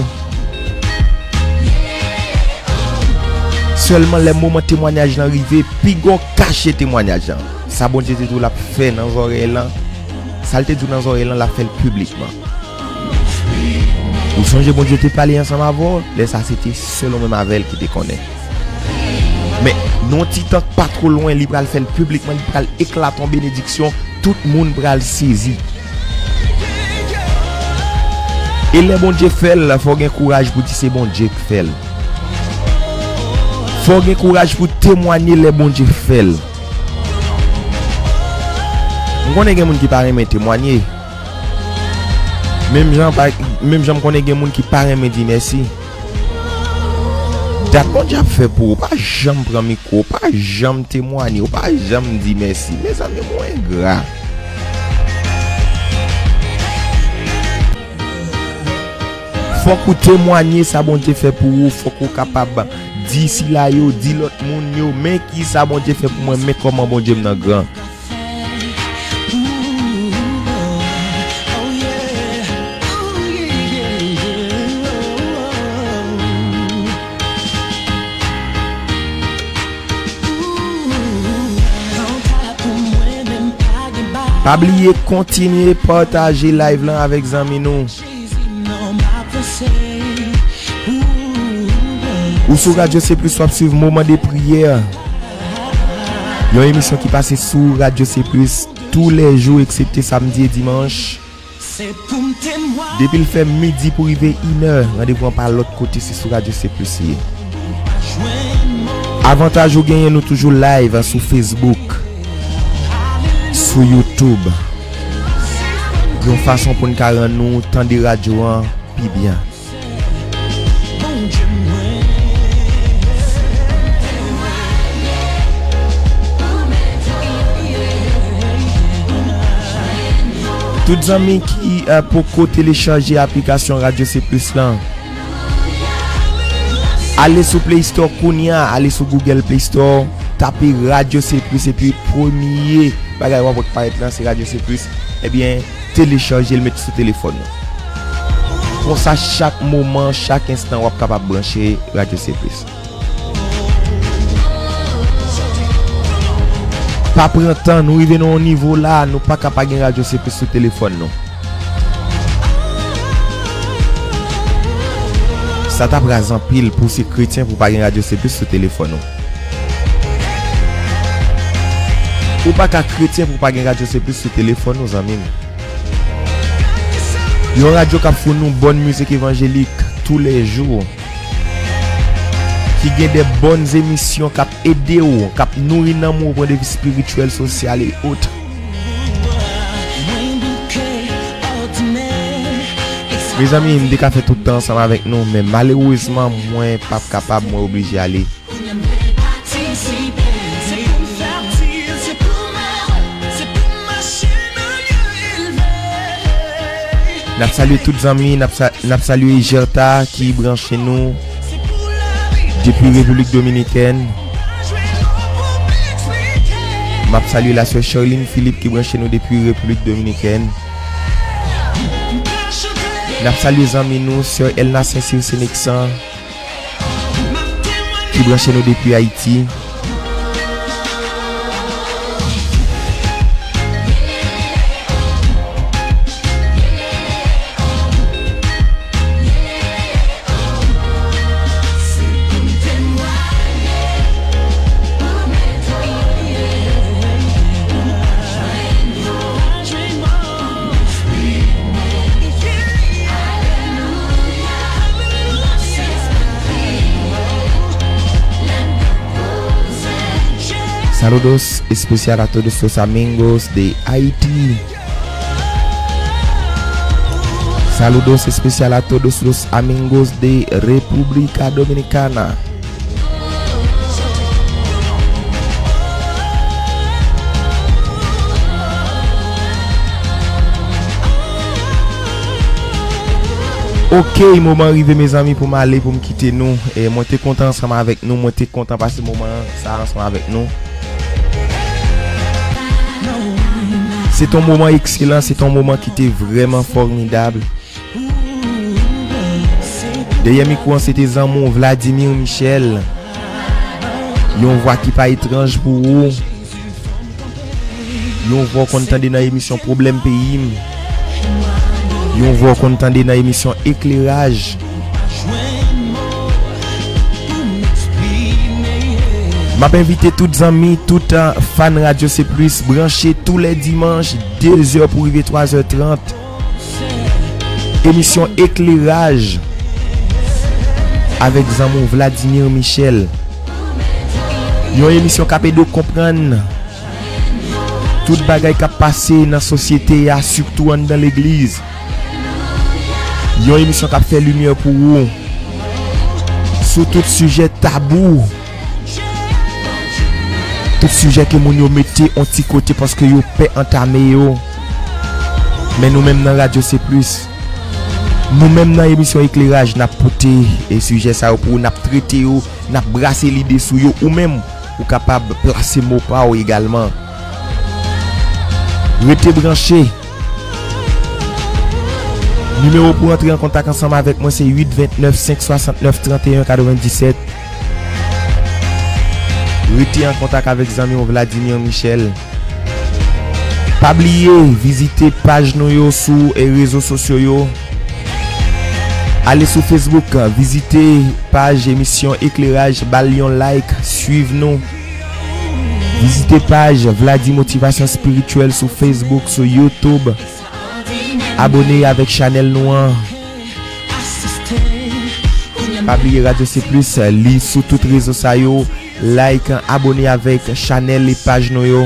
Sèlman lè moman temwanyaj lan rive, piga w kache temwanyaj lan. Sa Bondye te di w l ap fè nan zòrèy lan, sa l te di w nan zòrèy lan, l ap fè l piblikman. Ou sonje Bondye te pale ansanm avè w, lè sa se te sèl ou menm avè l ki te konnen. Men, nan yon ti tan k pa two lwen, li pral fè l piblikman, li pral eklate yon benediksyon, tout moun pral sezi. E lè Bondye fè l, fò w gen kouraj pou di se Bondye k fè l. Fò w gen kouraj pou temwanye lè Bondye fè l. M konnen gen moun ki pa renmen temwanye. Menm jan pa, menm jan m konnen gen moun ki pa renmen di mèsi. Dat Bondye ap fè pou ou, ou pa janm pran mikwo, ou pa janm temwanye, ou pa janm di mèsi. Mezanmi, ou engra. Fòk ou temwanye sa Bondye fè pou ou, fòk ou kapab di sila yo, di lòt moun yo, men kisa Bondye fè pou mwen, men kòman Bondye m nan gran. Pa bliye kontinye pataje live lan avèk zanmi nou. Ou sou Radyo C plus, w ap swiv Moman de Priyè. Yon emisyon ki pase sou Radyo C plus toulèjou, eksepte samdi e dimanch. Depi l fè midi pou rive inè, randevou an pa lòt kote, se sou Radyo C plus li ye. Avantaj ou genyen, nou toujou live sou Facebook, sou YouTube. Yon fason pou n ka rann nou tande radyo an pi byen. Tout zanmi ki, eh, poko telechaje aplikasyon Radyo C plus lan, ale sou Play Store kounye a, ale sou Google Play Store, tape Radyo C plus, epi premye bagay w ap wè k parèt lan, se Radyo C plus. Ebyen, telechaje l, met sou telefòn ou. Konsa, chak moman, chak enstan, w ap kapab branche Radyo C plus. Pa pran tan, nou rive nan yon nivo la, nou pa ka pa gen Radyo C plus sou telefòn nou. Sa t ap raz anpil pou w se kretyen pou w pa gen Radyo C plus sou telefòn ou. Ou pa ka kretyen pou w pa gen Radyo C plus sou telefòn ou, zanmi m. Yon radyo k ap founi w bòn mizik evanjelik toulèjou, ki gen de bòn emisyon k ap ede w, k ap nouri nanm ou, pwen de vi espirityèl, sosyal e ot. Mezanmi, m te ka fè tout tan ansanm avèk nou, men malerezman, mwen p ap kapab, mwen oblije ale. N ap salye tout zanmi, n ap sa-, n ap salye Jerta ki branche nou depi Repiblik Dominikèn. M ap salye la sè Charline Philippe ki branche nou depi Repiblik Dominikèn. N ap salye zanmi nou, sè Elna Saint-Cyr Sénexan, ki branche nou depi Ayiti. Saludos especial a todos los amigos de Haití. Saludos especial a todos los amigos de República Dominicana. Ok, moman rive, mezanmi, pou m ale, pou m kite nou. E mwen te kontan ansanm avèk nou, mwen te kontan pase moman sa ansanm avèk nou. Se t on moman ekselan, se t on moman ki te vrèman fòmidab. Dèyè mikwo an, se te zanmi w Vladimir Michel. Yon vwa ki pa etranj pou ou. Yon vwa w konn tande nan emisyon Pwoblèm Peyi m. Yon vwa w konn tande nan emisyon Ekleraj. M ap envite tout zanmi, tout, uh, fan Radyo C Plus, branche tou lè dimanch, de zè pou rive twa zè trant. Emisyon Ekleraj avèk zanmi w Vladimir Michel. Yon emisyon k ap ede w konprann tout bagay k ap pase nan sosyete a, sitou anndan legliz. Yon emisyon k ap fè limyè pou ou sou tout sijè tabou. Tout sijè ke moun yo mete on ti kote paske yo pè antame yo. Men nou menm nan Radyo C Plus, nou menm nan emisyon Ekleraj, n ap pote e sijè sa yo pou ou, n ap trete yo, n ap brase lide sou yo. Ou menm, ou kapab plase mo pa w egalman. Rete branche. Nimewo pou antre an kontak ansanm avèk mwen se uit vennèf senk swasannnèf tranteyen katrevenndisèt. Rete an kontak avèk zanmi w Vladimir Michel. Pa bliye vizite paj nou yo sou, eh, rezo sosyo yo. Ale sou Facebook, vizite paj emisyon Ekleraj, ba l yon like, swiv nou. Vizite paj Vladi Motivasyon Espirityèl sou Facebook, sou YouTube. Abone avèk chanèl nou an. Pa bliye Radyo C Plus, li sou tout rezo sa yo. Like, abone avèk chanèl e paj nou yo.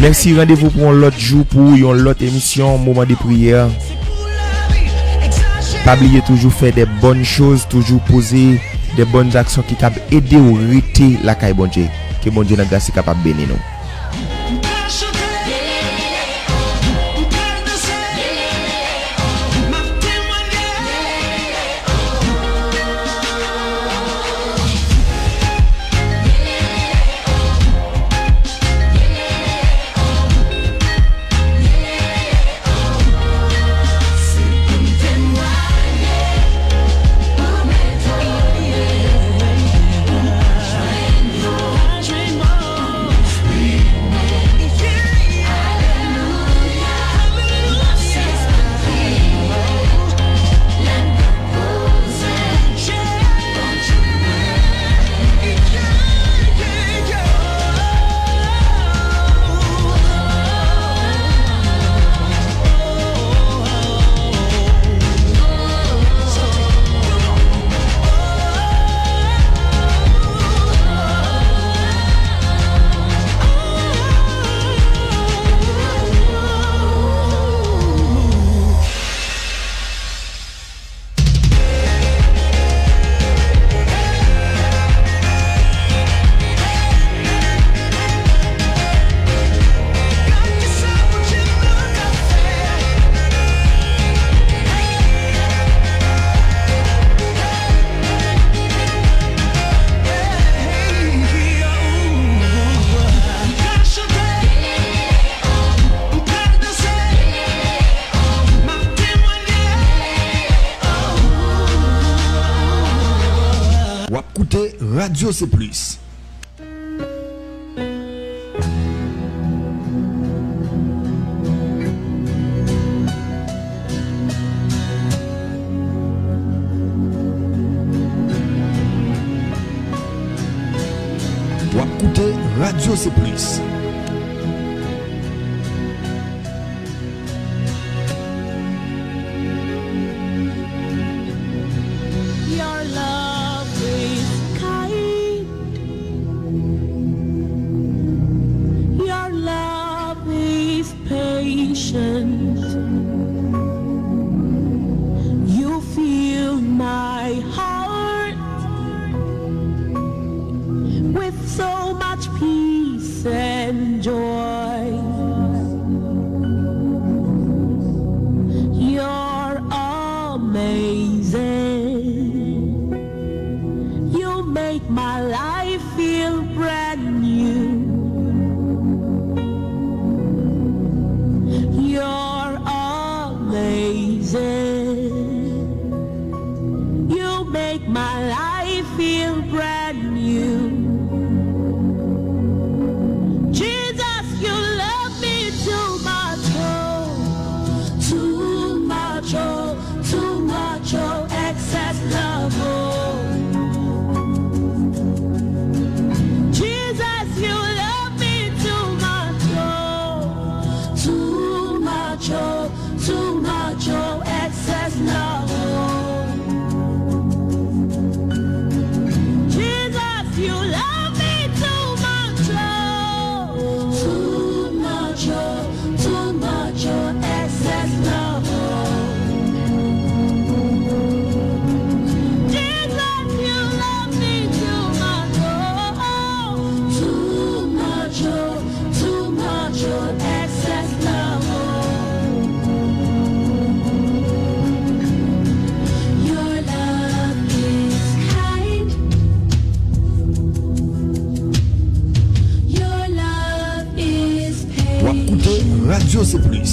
Mèsi, randevou pou yon lòt jou, pou yon lòt emisyon, Moman de Priyè. Pa bliye toujou fè de bòn choz, toujou poze de bòn aksyon ki kab ede w rete lakay Bondye. Ke Bondye nan gras li kapab beni nou. W ap koute Radyo C Plus. W ap koute Radyo C Plus. Your love is kind. You fill my heart with so much peace and joy. You're amazing. You make my life feel brand new. You're amazing. You make my life feel brand new. Jesus, you love me too much, oh, too much, oh, too much, oh, excess love, oh. Jesus, you love me too much, oh, too much, oh, too much, oh, excess love, oh. Jesus, you love me too much, oh, too much, oh, too much, oh, excess love, oh. Jesus, you love me too much, oh, too much, oh, too much, oh, excess love, oh. Your love is kind. Your love is patient. W ap koute Radyo Seplis.